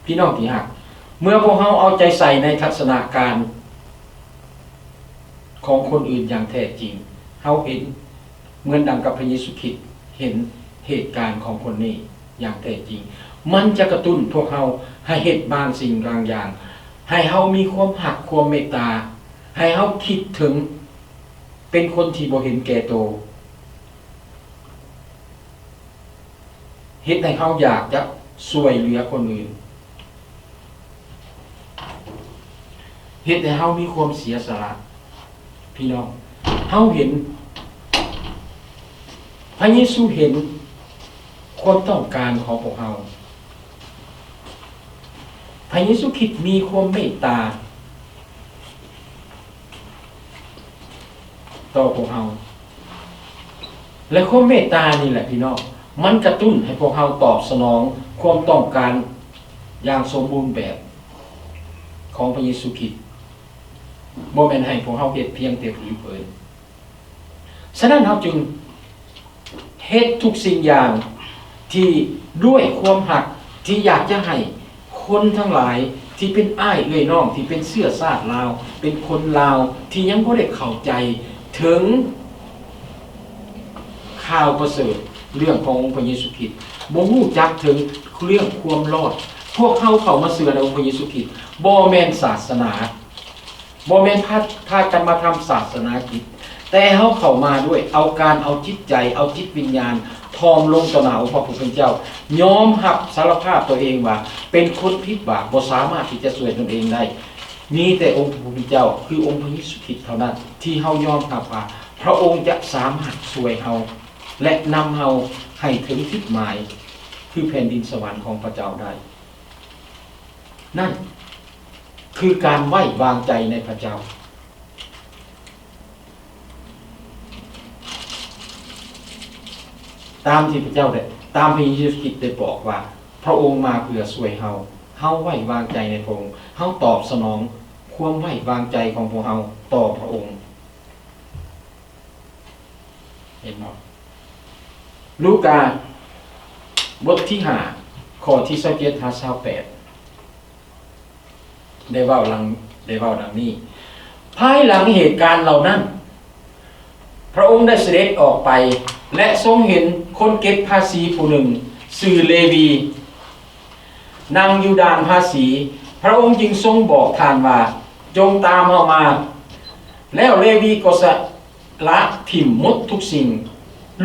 ພີ່ນ້ອງທີ່ຮັກ, ເມື່ອພວກເຮົາເອົາໃຈໃສ່ໃນທັດສະນະການຂອງຄົນອື່ນຢ່າງແທ້ຈິງ, ເຮົາເຫັນເໝືອນດັ່ງກັບພະເຢຊູຄຣິດເຫັນເຫດການຂອງຄົນນີ້ຢ່າງແທ້ຈິງ, ມັນຈະກະຕຸ້ນພວກເຮົາໃຫ້ເຮັດບາງສິ່ງບາງຢ່າງ, ໃຫ້ເຮົາມີຄວາມຮັກ, ຄວາມເມດຕາ, ໃຫ້ເຮົາຄິດເຖິງເປັນຄົນທີ່ບໍ່ເຫັນແກ່ໂຕ. ເຮັດໃຫ້ເຮົາຢາກຈະຊ່ວຍເຫຼືອຄົນອື່ນ, ເຮັດໃຫ້ເຮົາມີຄວາມເສຍສະຫຼະ. ພີ່ນ້ອງ, ເຮົາເຫັນ, ພະເຢຊູເຫັນຄວາມຕ້ອງການຂອງພວກເຮົາ. ພະເຢຊູຄຣິດມີຄວາມເມດຕາ ຕໍ່ພວກເຮົາ ແລະ ຄວາມເມດຕານີ້ແຫຼະ ພີ່ນ້ອງ, ມັນກະຕຸ້ນໃຫ້ພວກເຮົາຕອບສະໜອງຄວາມຕ້ອງການຢ່າງສົມບູນແບບຂອງພະເຢຊູຄຣິດ, ບໍ່ແມ່ນໃຫ້ພວກເຮົາເຮັດພຽງແຕ່ຜີເຜີນ. ສະນັ້ນເຮົາຈຶ່ງເຮັດທຸກສິ່ງຢ່າງທີ່ດ້ວຍຄວາມຮັກ ທີ່ຢາກຈະໃຫ້ຄົນທັງຫຼາຍທີ່ເປັນອ້າຍເອື້ອຍນ້ອງ ທີ່ເປັນເຊື້ອຊາດລາວ ເປັນຄົນລາວ ທີ່ຍັງບໍ່ໄດ້ເຂົ້າໃຈເຖິງຂ່າວປະເສີດເລື່ອງຂອງອົງພະເຢຊູຄຣິດ, ບໍ່ຮູ້ຈັກເຖິງເລື່ອງຄວາມລອດ. ພວກເຮົາເຂົ້າມາເຊື່ອໃນອົງພະເຢຊູຄຣິດ ບໍ່ແມ່ນສາສະໜາ ບໍ່ແມ່ນພາ ພາກັນມາທຳສາສະໜາກິດ, ແຕ່ເຮົາເຂົ້າມາດ້ວຍເອົາການເອົາຈິດໃຈ ເອົາຈິດວິນຍານຖ່ອມລົງຕໍ່ໜ້າອົງພະຜູ້ເປັນເຈົ້າ, ຍອມຮັບສາລະພາບຕົວເອງວ່າເປັນຄົນຜິດບາບ ບໍ່ສາມາດທີ່ຈະຊ່ວຍຕົນເອງໄດ້. ມີແຕ່ອົງພະຜູ້ເປັນເຈົ້າ ຄືອົງພະເຢຊູຄຣິດເທົ່ານັ້ນ ທີ່ເຮົາຍອມຮັບວ່າພະອົງຈະສາມາດຊ່ວຍເຮົາ ແລະ ນຳເຮົາໃຫ້ເຖິງຈຸດໝາຍ ຄືແຜ່ນດິນສະຫວັນຂອງພະເຈົ້າໄດ້. ນັ້ນຄືການໄວ້ວາງໃຈໃນພະເຈົ້າ, ຕາມທີ່ພະເຈົ້າໄດ້, ຕາມທີ່ເຢຊູຄຣິດໄດ້ບອກວ່າ ພະອົງມາເພື່ອຊ່ວຍເຮົາ. ເຮົາໄວ້ວາງໃຈໃນພະອົງ, ເຮົາຕອບສະໜອງຄວາມໄວ້ວາງໃຈຂອງພວກເຮົາຕໍ່ພະອົງ. ເຫັນບໍ່? ລູກາ ບົດທີຫ້າ ຂໍ້ທີຊາວເຈັດຫາຊາວແປດ ໄດ້ເວົ້າຫຼັງ ໄດ້ເວົ້າດັ່ງນີ້, ພາຍຫຼັງເຫດການເຫຼົ່ານັ້ນ ພະອົງໄດ້ສະເດັດອອກໄປ ແລະ ຊົງເຫັນຄົນເກັບພາສີຜູ້ໜຶ່ງ ຊື່ເລວີ ນັ່ງຢູ່ດ່ານພາສີ. ພະອົງຈຶ່ງຊົງບອກທ່ານວ່າ, ຈົ່ງຕາມເຮົາມາ. ແລ້ວເລວີກໍສະ ລະຖິ້ມໝົດທຸກສິ່ງ,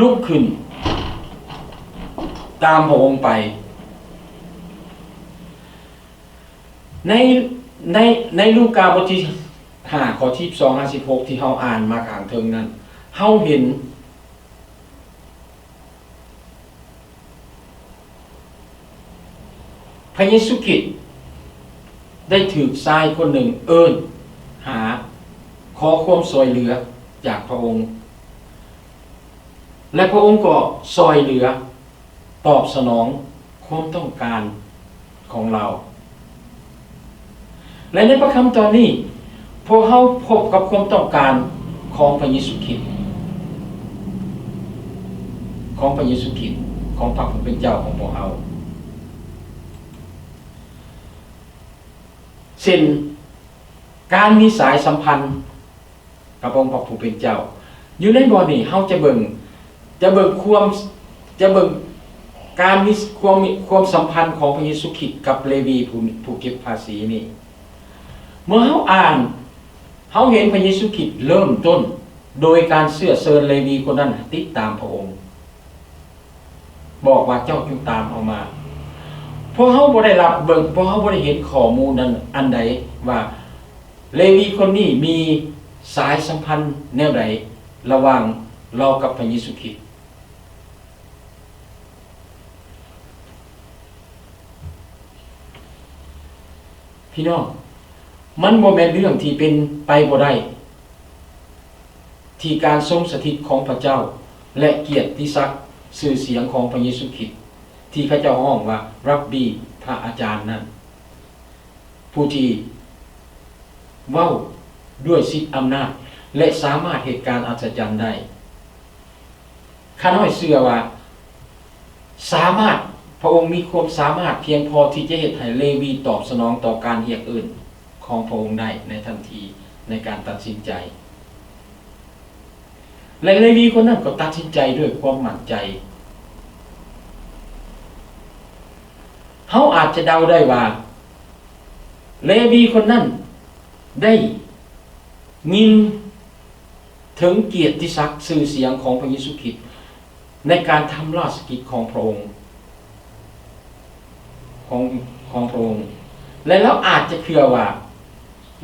ລຸກຂຶ້ນຕາມພະອົງໄປ. ໃນ ໃນ ໃນລູກາບົດທີຫ້າ ຂໍ້ທີສິບສອງຫາສິບຫົກ ທີ່ເຮົາອ່ານມາຂ້າງເທິງນັ້ນ, ເຮົາເຫັນ ພະເຢຊູຄຣິດໄດ້ຖືກຊາຍຄົນໜຶ່ງເອີ້ນຫາ ຂໍຄວາມຊ່ວຍເຫຼືອຈາກພະອົງ ແລະ ພະອົງກໍຊ່ວຍເຫຼືອຕອບສະໜອງຄວາມຕ້ອງການຂອງລາວ. ແລະ ໃນພະຄຳຕອນນີ້ ພວກເຮົາພົບກັບຄວາມຕ້ອງການຂອງພະເຢຊູຄຣິດ, ຂອງພະເຢຊູຄຣິດ, ຂອງພະຜູ້ເປັນເຈົ້າຂອງພວກເຮົາ, ເຊັ່ນ ການມີສາຍສຳພັນ ກັບອົງພະຜູ້ເປັນເຈົ້າ. ຢູ່ໃນບ່ອນນີ້ເຮົາຈະເບິ່ງ, ຈະເບິ່ງຄວາມ, ຈະເບິ່ງການມີຄວາມ, ຄວາມສຳພັນຂອງພະເຢຊູຄຣິດກັບເລວີຜູ້, ຜູ້ເກັບພາສີນີ້. ເມື່ອເຮົາອ່ານ, ເຮົາເຫັນພະເຢຊູຄຣິດເລີ່ມຕົ້ນໂດຍການເຊື້ອເຊີນເລວີຄົນນັ້ນໃຫ້ຕິດຕາມພະອົງ. ບອກວ່າເຈົ້າຈົ່ງຕາມເຮົາມາ. ພວກເຮົາບໍ່ໄດ້ຮັບເບິ່ງ, ພວກເຮົາບໍ່ໄດ້ເຫັນຂໍ້ມູນອັນ, ອັນໃດວ່າເລວີຄົນນີ້ມີສາຍສຳພັນແນວໃດລະຫວ່າງລາວກັບພະເຢຊູຄຣິດ. ພີ່ນ້ອງ, ມັນບໍ່ແມ່ນເລື່ອງທີ່ເປັນໄປບໍ່ໄດ້ ທີ່ການຊົງສະຖິດຂອງພະເຈົ້າ ແລະ ກຽດຕິສັກ ຊື່ສຽງຂອງພະເຢຊູຄຣິດ ທີ່ເຂົາເຈົ້າຮ້ອງວ່າ ຣັບບີ, ພະອາຈານນັ້ນ, ຜູ້ທີ່ເວົ້າດ້ວຍສິດອຳນາດ ແລະ ສາມາດເຮັດການອັດສະຈັນໄດ້. ຂ້ານ້ອຍເຊື່ອວ່າສາມາດ, ພະອົງມີຄວາມສາມາດພຽງພໍທີ່ຈະເຮັດໃຫ້ເລວີຕອບສະໜອງຕໍ່ການຮຽກເອີ້ນຂອງພະອົງໄດ້ໃນທັນທີໃນການຕັດສິນໃຈ. ແລະ ເລວີຄົນນັ້ນກໍຕັດສິນໃຈດ້ວຍຄວາມໝັ້ນໃຈ. ເຮົາອາດຈະເດົາໄດ້ວ່າ ເລວີຄົນນັ້ນໄດ້ຍິນເຖິງກຽດຕິສັກຊື່ສຽງຂອງພະເຢຊູຄຣິດໃນການທຳລາຊະກິດຂອງພະອົງ, ຂອງ, ຂອງພະອົງ ແລະ ລາວອາດຈະເຊື່ອວ່າ,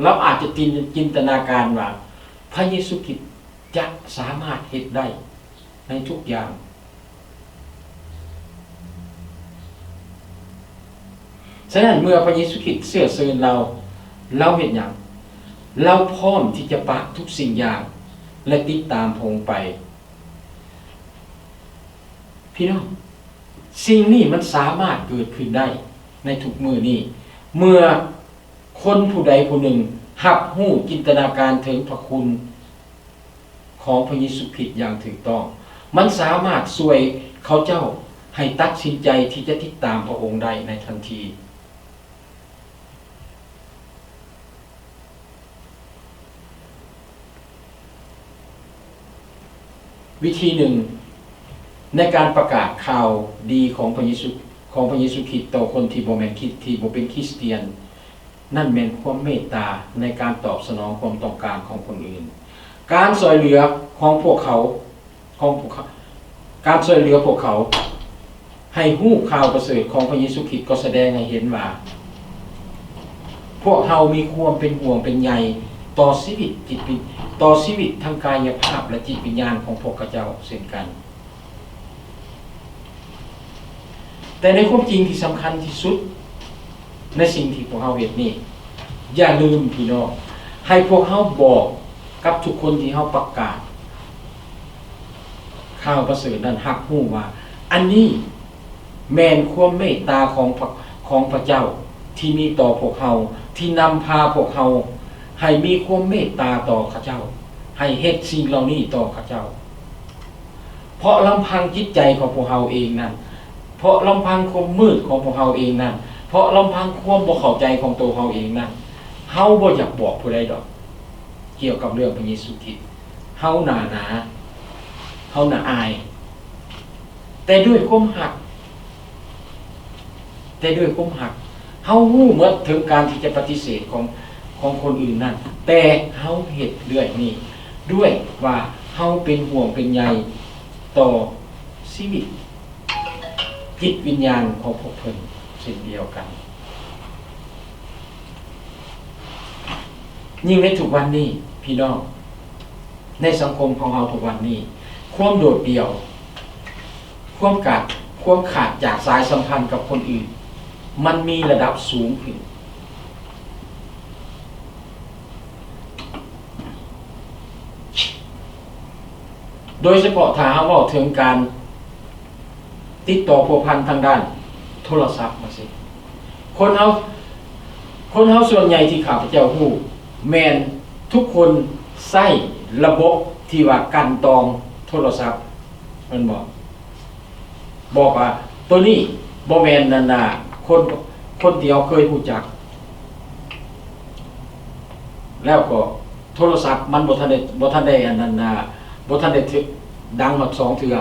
ລາວອາດຈະຈິນ, ຈິນຕະນາການວ່າ ພະເຢຊູຄຣິດຈະສາມາດເຮັດໄດ້ໃນທຸກຢ່າງ. ສະນັ້ນ ເມື່ອພະເຢຊູຄຣິດເຊື້ອເຊີນລາວ, ລາວເຮັດຫຍັງ? ລາວພ້ອມທີ່ຈະປະທຸກສິ່ງຢ່າງ ແລະ ຕິດຕາມພະອົງໄປ. ພີ່ນ້ອງ, ສິ່ງນີ້ມັນສາມາດເກີດຂຶ້ນໄດ້ໃນທຸກມື້ນີ້ ເມື່ອຄົນຜູ້ໃດຜູ້ໜຶ່ງຮັບຮູ້ຈິນຕະນາການເຖິງພະຄຸນຂອງພະເຢຊູຄຣິດຢ່າງຖືກຕ້ອງ, ມັນສາມາດຊ່ວຍເຂົາເຈົ້າໃຫ້ຕັດສິນໃຈທີ່ຈະຕິດຕາມພະອົງໄດ້ໃນທັນທີ. ວິທີໜຶ່ງໃນການປະກາດຂ່າວດີຂອງພະເຢຊູ, ຂອງພະເຢຊູຄຣິດຕໍ່ຄົນທີ່ບໍ່ແມ່ນຄຣິດ, ທີ່ບໍ່ເປັນຄຣິສຕຽນ, ນັ້ນແມ່ນຄວາມເມດຕາໃນການຕອບສະໜອງຄວາມຕ້ອງການຂອງຄົນອື່ນ. ການຊ່ວຍເຫຼືອຂອງພວກເຂົາ, ຂອງພວກເຂົາ, ການຊ່ວຍເຫຼືອພວກເຂົາ ໃຫ້ຮູ້ຂ່າວປະເສີດຂອງພະເຢຊູຄຣິດກໍສະແດງໃຫ້ເຫັນວ່າ ພວກເຮົາມີຄວາມເປັນຫ່ວງເປັນໃຍຕໍ່ຊີວິດຈິດວິ, ຕໍ່ຊີວິດທາງກາຍະພາບ ແລະ ຈິດວິນຍານຂອງພວກເຂົາເຈົ້າເຊັ່ນກັນ. ແຕ່ໃນຄວາມຈິງທີ່ສຳຄັນທີ່ສຸດ ໃນສິ່ງທີ່ພວກເຮົາເຮັດນີ້, ຢ່າລືມພີ່ນ້ອງ, ໃຫ້ພວກເຮົາບອກກັບທຸກຄົນທີ່ເຮົາປະກາດຂ່າວປະເສີດນັ້ນ ຮັບຮູ້ວ່າ ອັນນີ້ແມ່ນຄວາມເມດຕາຂອງພະ, ຂອງພະເຈົ້າທີ່ມີຕໍ່ພວກເຮົາ, ທີ່ນຳພາພວກເຮົາໃຫ້ມີຄວາມເມດຕາຕໍ່ເຂົາເຈົ້າ, ໃຫ້ເຮັດສິ່ງເຫຼົ່ານີ້ຕໍ່ເຂົາເຈົ້າ. ເພາະລຳພັງຈິດໃຈຂອງພວກເຮົາເອງນັ້ນ, ເພາະລຳພັງຄວາມມືດຂອງພວກເຮົາເອງນັ້ນ, ເພາະລຳພັງຄວາມບໍ່ເຂົ້າໃຈຂອງໂຕເຮົາເອງນັ້ນ, ເຮົາບໍ່ຢາກບອກຜູ້ໃດດອກ ກ່ຽວກັບເລື່ອງພະເຢຊູຄຣິດ. ເຮົາໜ້າໜາ, ເຮົາໜ້າອາຍ. ແຕ່ດ້ວຍຄວາມຮັກ, ແຕ່ດ້ວຍຄວາມຮັກ, ເຮົາຮູ້ໝົດເຖິງການທີ່ຈະປະຕິເສດຂອງ, ຂອງຄົນອື່ນນັ້ນ, ແຕ່ເຮົາເຮັດເລື່ອຍນີ້ ດ້ວຍວ່າເຮົາເປັນຫ່ວງເປັນໃຍຕໍ່ຊີວິດຈິດວິນຍານຂອງພວກເພິ່ນເຊັ່ນດຽວກັນ. ຍິ່ງໃນທຸກວັນນີ້ ພີ່ນ້ອງ, ໃນສັງຄົມຂອງເຮົາທຸກວັນນີ້, ຄວາມໂດດດ່ຽວ, ຄວາມຂາດ, ຄວາມຂາດຈາກສາຍສຳພັນກັບຄົນອື່ນ ມັນມີລະດັບສູງຂຶ້ນ. ໂດຍສະເພາະຖ້າເຮົາເວົ້າເຖິງການຕິດຕໍ່ພົວພັນທາງດ້ານໂທລະສັບມາຊິ, ຄົນເຮົາ, ຄົນເຮົາສ່ວນໃຫຍ່ທີ່ຂ້າພະເຈົ້າຮູ້ ແມ່ນທຸກຄົນໃຊ້ລະບົບທີ່ວ່າກັ່ນຕອງໂທລະສັບ ແມ່ນບໍ່? ບອກວ່າໂຕນີ້ບໍ່ແມ່ນອັນນ່າ ຄົນ, ຄົນທີ່ເຮົາເຄີຍຮູ້ຈັກ, ແລ້ວກໍໂທລະສັບມັນບໍ່ທັນໄດ້, ບໍ່ທັນໄດ້ອັນນັ້ນນາ, ບໍ່ທັນໄດ້ຖືກດັງຮອດສອງເທື່ອ,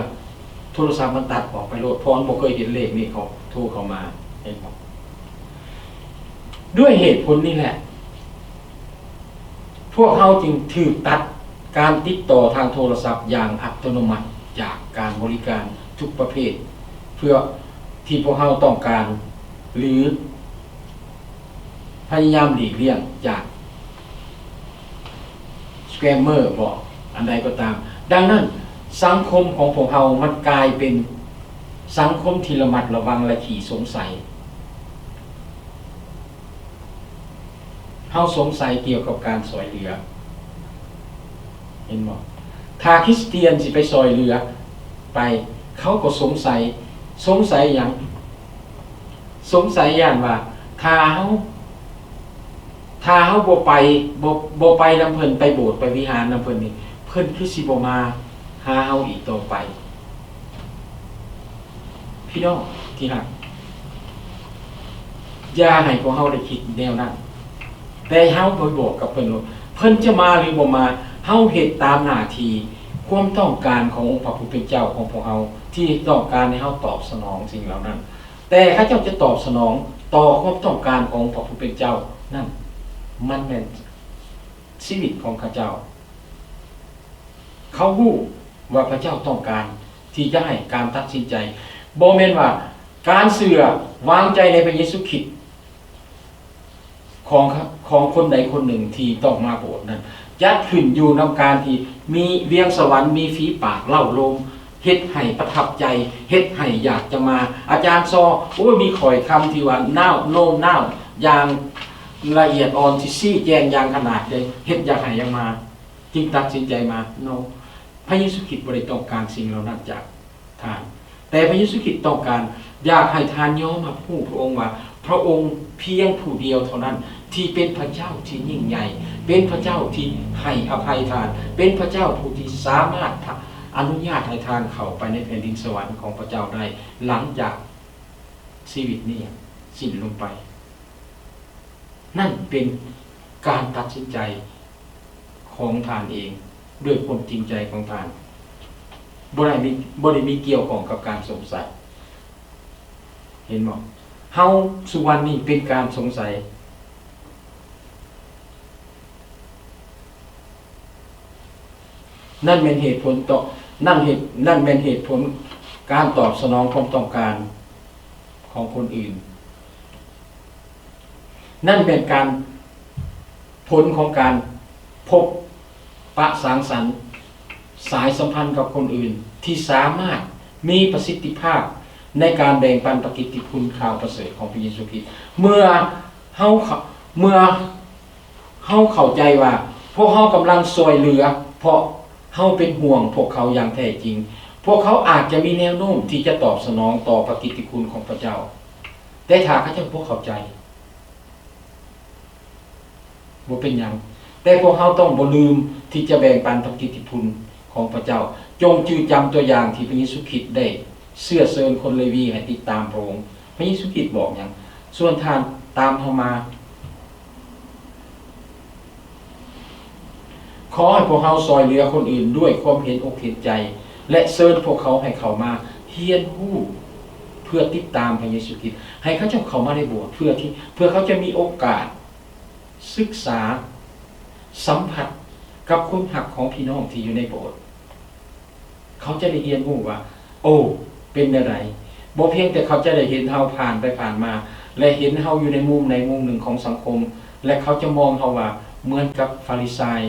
ໂທລະສັບມັນຕັດອອກໄປໂລດ ເພາະມັນບໍ່ເຄີຍເຫັນເລກນີ້ເຂົາໂທເຂົ້າມາ, ເຫັນບໍ່? ດ້ວຍເຫດຜົນນີ້ແຫຼະ ພວກເຮົາຈຶ່ງຖືກຕັດການຕິດຕໍ່ທາງໂທລະສັບຢ່າງອັດຕະໂນມັດຈາກການບໍລິການທຸກປະເພດ ເພື່ອທີ່ພວກເຮົາຕ້ອງການ ຫຼື ພະຍາຍາມຫຼີກລ່ຽງຈາກ ສະແກມເມີ ບໍ ອັນໃດກໍຕາມ. ດັ່ງນັ້ນ, ສັງຄົມຂອງພວກເຮົາມັນກາຍເປັນສັງຄົມທີ່ລະມັດລະວັງ ແລະ ຂີ້ສົງໄສ. ເຮົາສົງໄສກ່ຽວກັບການຊ່ອຍເຫຼືອ, ເຫັນບໍ່? ຖ້າຄຣິສຕຽນຊິໄປຊ່ອຍເຫຼືອ, ໄປ, ເຂົາກໍສົງໄສ, ສົງໄສຫຍັງ? ສົງໄສຢ້ານວ່າ ຖ້າເຮົາ, ຖ້າເຮົາບໍ່ໄປ, ບໍ່, ບໍ່ໄປນຳເພິ່ນ, ໄປໂບດ, ໄປວິຫານນຳເພິ່ນນີ້, ເພິ່ນຄືຊິບໍ່ມາຫາເຮົາອີກຕໍ່ໄປ. ພີ່ນ້ອງທີ່ຮັກ, ຢ່າໃຫ້ພວກເຮົາໄດ້ຄິດແນວນັ້ນ, ແຕ່ເຮົາໄປບອກກັບເພິ່ນໂລດ, ເພິ່ນຈະມາຫຼືບໍ່ມາ, ເຮົາເຮັດຕາມໜ້າທີ່, ຄວາມຕ້ອງການຂອງອົງພະຜູ້ເປັນເຈົ້າຂອງພວກເຮົາ ທີ່ຕ້ອງການໃຫ້ເຮົາຕອບສະໜອງສິ່ງເຫຼົ່ານັ້ນ. ແຕ່ເຂົາເຈົ້າຈະຕອບສະໜອງຕໍ່ຄວາມຕ້ອງການຂອງພະຜູ້ເປັນເຈົ້ານັ້ນ, ມັນແມ່ນຊີວິດຂອງເຂົາເຈົ້າ. ເຂົາຮູ້ວ່າພະເຈົ້າຕ້ອງການທີ່ຈະໃຫ້ການຕັດສິນໃຈ, ບໍ່ແມ່ນວ່າການເຊື່ອວາງໃຈໃນພະເຢຊູຄຣິດ ຂອງ, ຂອງຄົນໃດຄົນໜຶ່ງທີ່ຕ້ອງມາໂບດນັ້ນ ຈະຂຶ້ນຢູ່ນຳການທີ່ມີວຽງສະຫວັນ ມີຝີປາກເລົ່າໂລມ ເຮັດໃຫ້ປະທັບໃຈ, ເຮັດໃຫ້ຢາກຈະມາ. ອາຈານຊໍ, ໂອ້ຍ, ມີຖ້ອຍຄຳທີ່ວ່ານ້າວໂນ້ມນ້າວຢ່າງລະອຽດອ່ອນ, ທີ່ຊີ້ແຈງຢ່າງຂະໜາດໃດ, ເຮັດຢາກໃຫ້ຢາກມາ, ຈຶ່ງຕັດສິນໃຈມາ. No, ພະເຢຊູຄຣິດບໍ່ໄດ້ຕ້ອງການສິ່ງເຫຼົ່ານັ້ນຈາກ ທ່ານ, ແຕ່ພະເຢຊູຄຣິດຕ້ອງການຢາກໃຫ້ທ່ານຍອມຮັບຮູ້ພະອົງວ່າ ພະອົງພຽງຜູ້ດຽວເທົ່ານັ້ນທີ່ເປັນພະເຈົ້າທີ່ຍິ່ງໃຫຍ່, ເປັນພະເຈົ້າທີ່ໃຫ້ອະໄພທ່ານ, ເປັນພະເຈົ້າຜູ້ທີ່ສາມາດອະນຸຍາດໃຫ້ທ່ານເຂົ້າໄປໃນແຜ່ນດິນສະຫວັນຂອງພະເຈົ້າໄດ້ ຫຼັງຈາກຊີວິດນີ້ສິ້ນລົງໄປ. ນັ້ນເປັນການຕັດສິນໃຈຂອງທ່ານເອງ ດ້ວຍຄວາມຈິງໃຈຂອງທ່ານ, ບໍ່ໄດ້ມີ, ບໍ່ໄດ້ມີກ່ຽວຂ້ອງກັບການສົງໄສ. ເຫັນບໍ່? ເຮົາສຸວັນນີ້ເປັນການສົງໄສ. ນັ້ນແມ່ນເຫດຜົນຕໍ່, ນັ້ນເຫດ, ນັ້ນແມ່ນເຫດຜົນການຕອບສະໜອງຄວາມຕ້ອງການຂອງຄົນອື່ນ. ນັ້ນແມ່ນການ, ຜົນຂອງການພົບປະສັງສັນ, ສາຍສຳພັນກັບຄົນອື່ນ ທີ່ສາມາດມີປະສິດທິພາບໃນການແບ່ງປັນພະກິດຕິຄຸນຂ່າວປະເສີດຂອງພະເຢຊູຄຣິດ. ເມື່ອເຮົາ, ເມື່ອ ເຮົາເຂົ້າໃຈວ່າພວກເຮົາກຳລັງຊ່ວຍເຫຼືອ ເພາະເຮົາເປັນຫ່ວງພວກເຂົາຢ່າງແທ້ຈິງ. ພວກເຂົາອາດຈະມີແນວໂນ້ມທີ່ຈະຕອບສະໜອງຕໍ່ພະກິດຕິຄຸນຂອງພະເຈົ້າ, ແຕ່ຖ້າເຂົາເຈົ້າບໍ່ເຂົ້າໃຈ, ບໍ່ເປັນຫຍັງ, ແຕ່ພວກເຮົາຕ້ອງບໍ່ລືມທີ່ຈະແບ່ງປັນພະກິດຕິຄຸນຂອງພະເຈົ້າ. ຈົ່ງຈື່ຈຳຕົວຢ່າງທີ່ພະເຢຊູຄຣິດໄດ້ເຊື້ອເຊີນຄົນເລວີໃຫ້ຕິດຕາມພະອົງ. ພະເຢຊູຄຣິດບອກຫຍັງ? ສ່ວນທ່ານຕາມເຮົາມາ. ຂໍໃຫ້ພວກເຮົາຊ່ອຍເຫຼືອຄົນອື່ນດ້ວຍຄວາມເຫັນອົກເຫັນໃຈ ແລະ ເຊີນພວກເຂົາໃຫ້ເຂົ້າມາຮຽນຮູ້ເພື່ອຕິດຕາມພະເຢຊູຄຣິດ. ໃຫ້ເຂົາເຈົ້າເຂົ້າມາໃນໂບດ ເພື່ອທີ່, ເພື່ອເຂົາຈະມີໂອກາດສຶກສາ, ສຳຜັດກັບຄວາມຮັກຂອງພີ່ນ້ອງທີ່ຢູ່ໃນໂບດ. ເຂົາຈະໄດ້ຮຽນຮູ້ວ່າ ໂອ້ ເປັນແນວໃດ. ບໍ່ພຽງແຕ່ເຂົາຈະໄດ້ເຫັນເຮົາຜ່ານໄປຜ່ານມາ ແລະ ເຫັນເຮົາຢູ່ໃນມຸມໃດມຸມໜຶ່ງຂອງສັງຄົມ ແລະ ເຂົາຈະມອງເຮົາວ່າເໝືອນກັບຟາຣິຊາຍ,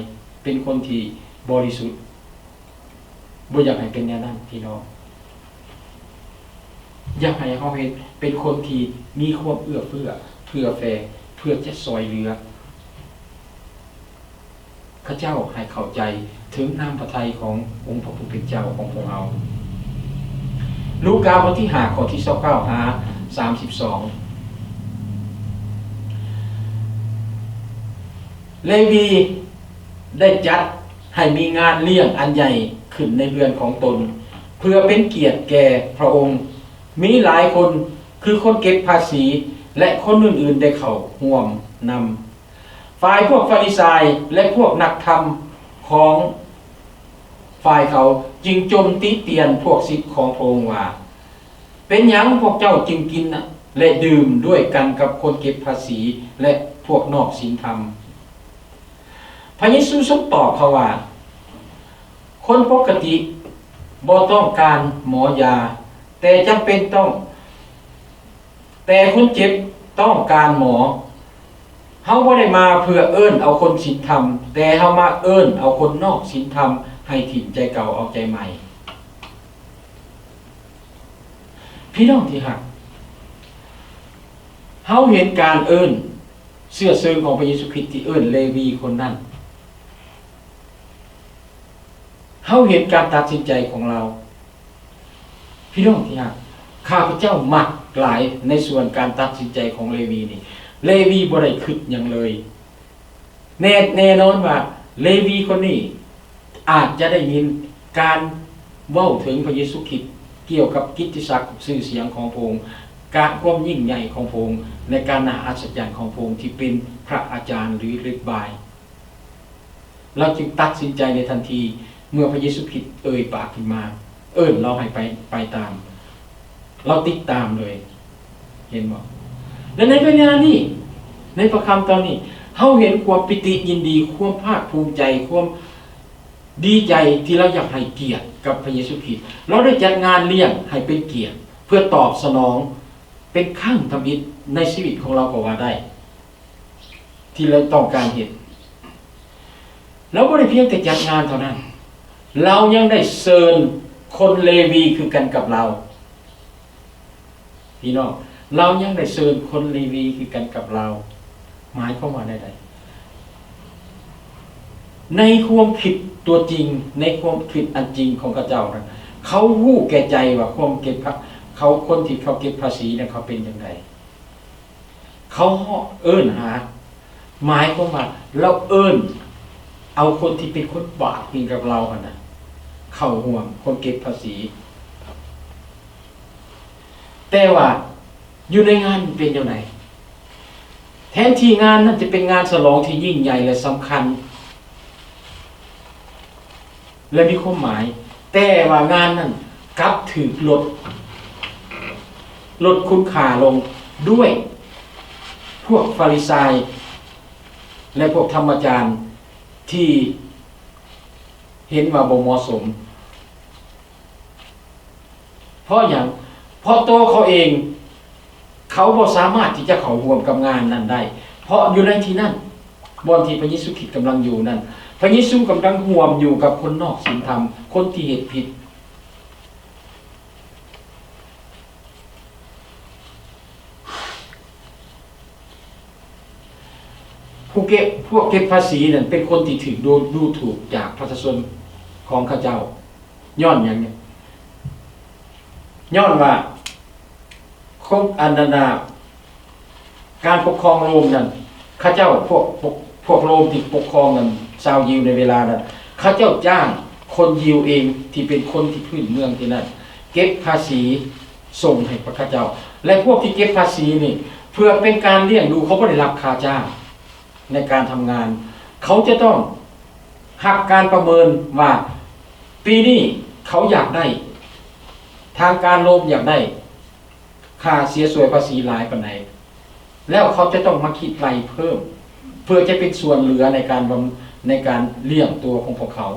ເປັນຄົນທີ່ບໍລິສຸດ. ບໍ່ຢາກໃຫ້ເປັນແນວນັ້ນ, ພີ່ນ້ອງ. ຢາກໃຫ້ເຮົາເຫັນເປັນຄົນທີ່ມີຄວາມເອື້ອເຟື້ອ, ເຜື່ອແຜ່, ເພື່ອຈະຊ່ອຍເຫຼືອ ເຂົາເຈົ້າໃຫ້ເຂົ້າໃຈເຖິງນ້ຳພະໄທຂອງອົງພະຜູ້ເປັນເຈົ້າຂອງພວກເຮົາ. ລູກາ ບົດທີຫ້າ ຂໍ້ທີຊາວເກົ້າຫາສາມສິບສອງ. ເລວີໄດ້ຈັດໃຫ້ມີງານລ້ຽງອັນໃຫຍ່ຂຶ້ນໃນເຮືອນຂອງຕົນ ເພື່ອເປັນກຽດແກ່ພະອົງ. ມີຫຼາຍຄົນ ຄືຄົນເກັບພາສີ ແລະ ຄົນອື່ນໆ ໄດ້ເຂົ້າຮ່ວມນຳ. ຝ່າຍພວກຟາຣິຊາຍ ແລະ ພວກນັກທຳຂອງຝ່າຍເຂົາຈຶ່ງຈົ່ມຕິຕຽນພວກສິດຂອງພະອົງວ່າ, ເປັນຫຍັງພວກເຈົ້າຈຶ່ງກິນ ແລະ ດື່ມດ້ວຍກັນກັບຄົນເກັບພາສີ ແລະ ພວກນອກສິນທຳ? ພະເຢຊູຊົງຕອບເຂົາວ່າ, ຄົນປົກກະຕິບໍ່ຕ້ອງການໝໍຢາ, ແຕ່ຈຳເປັນຕ້ອງ, ແຕ່ຄົນເຈັບຕ້ອງການໝໍ. ເຮົາບໍ່ໄດ້ມາເພື່ອເອີ້ນເອົາຄົນສິນທຳ, ແຕ່ເຮົາມາເອີ້ນເອົາຄົນນອກສິນທຳໃຫ້ຖິ້ມໃຈເກົ່າເອົາໃຈໃໝ່. ພີ່ນ້ອງທີ່ຮັກ, ເຮົາເຫັນການເອີ້ນເຊື້ອເຊີນຂອງພະເຢຊູຄຣິດທີ່ເອີ້ນເລວີຄົນນັ້ນ. ເຮົາເຫັນການຕັດສິນໃຈຂອງລາວ. ພີ່ນ້ອງທີ່ຮັກ, ຂ້າພະເຈົ້າມັກຫຼາຍໃນສ່ວນການຕັດສິນໃຈຂອງເລວີນີ້. ເລວີບໍ່ໄດ້ຄິດຫຍັງເລີຍ. ແນ່ ແນ່ນອນວ່າເລວີຄົນນີ້ອາດຈະໄດ້ຍິນການເວົ້າເຖິງພະເຢຊູຄຣິດ ກ່ຽວກັບກິດຕິສັກຊື່ສຽງຂອງພະອົງ, ການ ຄວາມຍິ່ງໃຫຍ່ຂອງພະອົງ ແລະ ການໜ້າອັດສະຈັນຂອງພະອົງທີ່ເປັນພະອາຈານ ຫຼື ເລັບບາຍ. ລາວຈຶ່ງຕັດສິນໃຈໃນທັນທີ ເມື່ອພະເຢຊູຄຣິດເອີ່ຍປາກຂຶ້ນມາ ເອີ້ນລາວໃຫ້ໄປ ໄປຕາມ. ລາວຕິດຕາມເລີຍ. ເຫັນບໍ່? ແລະ ໃນເວລານີ້ ໃນພະຄຳຕອນນີ້ ເຮົາເຫັນຄວາມປີຕິຍິນດີ, ຄວາມພາກພູມໃຈ, ຄວາມດີໃຈທີ່ລາວຢາກໃຫ້ກຽດກັບພະເຢຊູຄຣິດ. ລາວໄດ້ຈັດງານລ້ຽງໃຫ້ເປັນກຽດ ເພື່ອຕອບສະໜອງ ເປັນຄັ້ງທຳອິດໃນຊີວິດຂອງລາວກໍວ່າໄດ້ ທີ່ລາວຕ້ອງການເຮັດ. ລາວບໍ່ໄດ້ພຽງແຕ່ຈັດງານເທົ່ານັ້ນ, ລາວຍັງໄດ້ເຊີນຄົນເລວີຄືກັນກັບລາວ. ພີ່ນ້ອງ, ລາວຍັງໄດ້ເຊີນຄົນເລວີຄືກັນກັບລາວ. ໝາຍຄວາມວ່າແນວໃດ? ໃນຄວາມຄິດຕົວຈິງ, ໃນຄວາມຄິດອັນຈິງຂອງເຂົາເຈົ້ານັ້ນ, ເຂົາຮູ້ແກ່ໃຈວ່າຄວາມເກັບພະ ເຂົາ ຄົນທີ່ເຂົາເກັບພາສີນັ້ນ ເຂົາເປັນຈັ່ງໃດ. ເຂົາເອີ້ນຫາ, ໝາຍຄວາມວ່າລາວເອີ້ນເອົາຄົນທີ່ເປັນຄົນບາບຄືກັບລາວຫັ້ນນະ ເຂົ້າຮ່ວມຄົນເກັບພາສີ. ແຕ່ວ່າຢູ່ໃນງານມັນເປັນແນວໃດ? ແທນທີ່ງານນັ້ນຈະເປັນງານສະຫຼອງທີ່ຍິ່ງໃຫຍ່ ແລະ ສຳຄັນ ແລະ ມີຄວາມໝາຍ, ແຕ່ວ່າງານນັ້ນກັບຖືກລົດ ລົດຄຸນຄ່າລົງດ້ວຍພວກຟາຣິຊາຍ ແລະ ພວກທຳມະຈານທີ່ເຫັນວ່າບໍ່ເໝາະສົມ. ເພາະຫຍັງ? ເພາະໂຕເຂົາເອງ ເຂົາບໍ່ສາມາດທີ່ຈະເຂົ້າຮ່ວມກັບງານນັ້ນໄດ້, ເພາະຢູ່ໃນທີ່ນັ້ນ ບ່ອນທີ່ພະເຢຊູຄຣິດກຳລັງຢູ່ນັ້ນ ພະເຢຊູກຳລັງຮ່ວມຢູ່ກັບຄົນນອກສິນທຳ, ຄົນທີ່ເຮັດຜິດ. ຜູ້ເກັບ ພວກເກັບພາສີນັ້ນເປັນຄົນທີ່ຖືກດູ ດູຖູກຈາກປະຊາຊົນຂອງເຂົາເຈົ້າ. ຍ້ອນຫຍັງ? ຍ້ອນວ່າຄົນ ອັນນັ້ນນະ ການປົກຄອງໂຣມນັ້ນ ເຂົາເຈົ້າ ພວກ ພວກ ພວກໂຣມທີ່ປົກຄອງນັ້ນ ຊາວຢິວໃນເວລານັ້ນ ເຂົາເຈົ້າຈ້າງຄົນຢິວເອງ ທີ່ເປັນຄົນທີ່ພື້ນເມືອງທີ່ນັ້ນ ເກັບພາສີ ສົ່ງໃຫ້ພວກເຂົາເຈົ້າ ແລະ ພວກທີ່ເກັບພາສີນີ້ ເພື່ອເປັນການລ້ຽງດູ, ເຂົາບໍ່ໄດ້ຮັບຄ່າຈ້າງໃນການທຳງານ. ເຂົາຈະຕ້ອງຮັບການປະເມີນວ່າ ປີນີ້ເຂົາຢາກໄດ້, ທາງການໂຣມຢາກໄດ້ຄ່າເສຍສວຍພາສີຫຼາຍປານໃດ, ແລ້ວເຂົາຈະຕ້ອງມາຄິດໄລ່ເພີ່ມ ເພື່ອຈະເປັນສ່ວນເຫຼືອໃນການບຳ ໃນການລ້ຽງຕົວຂອງພວກເຂົາ.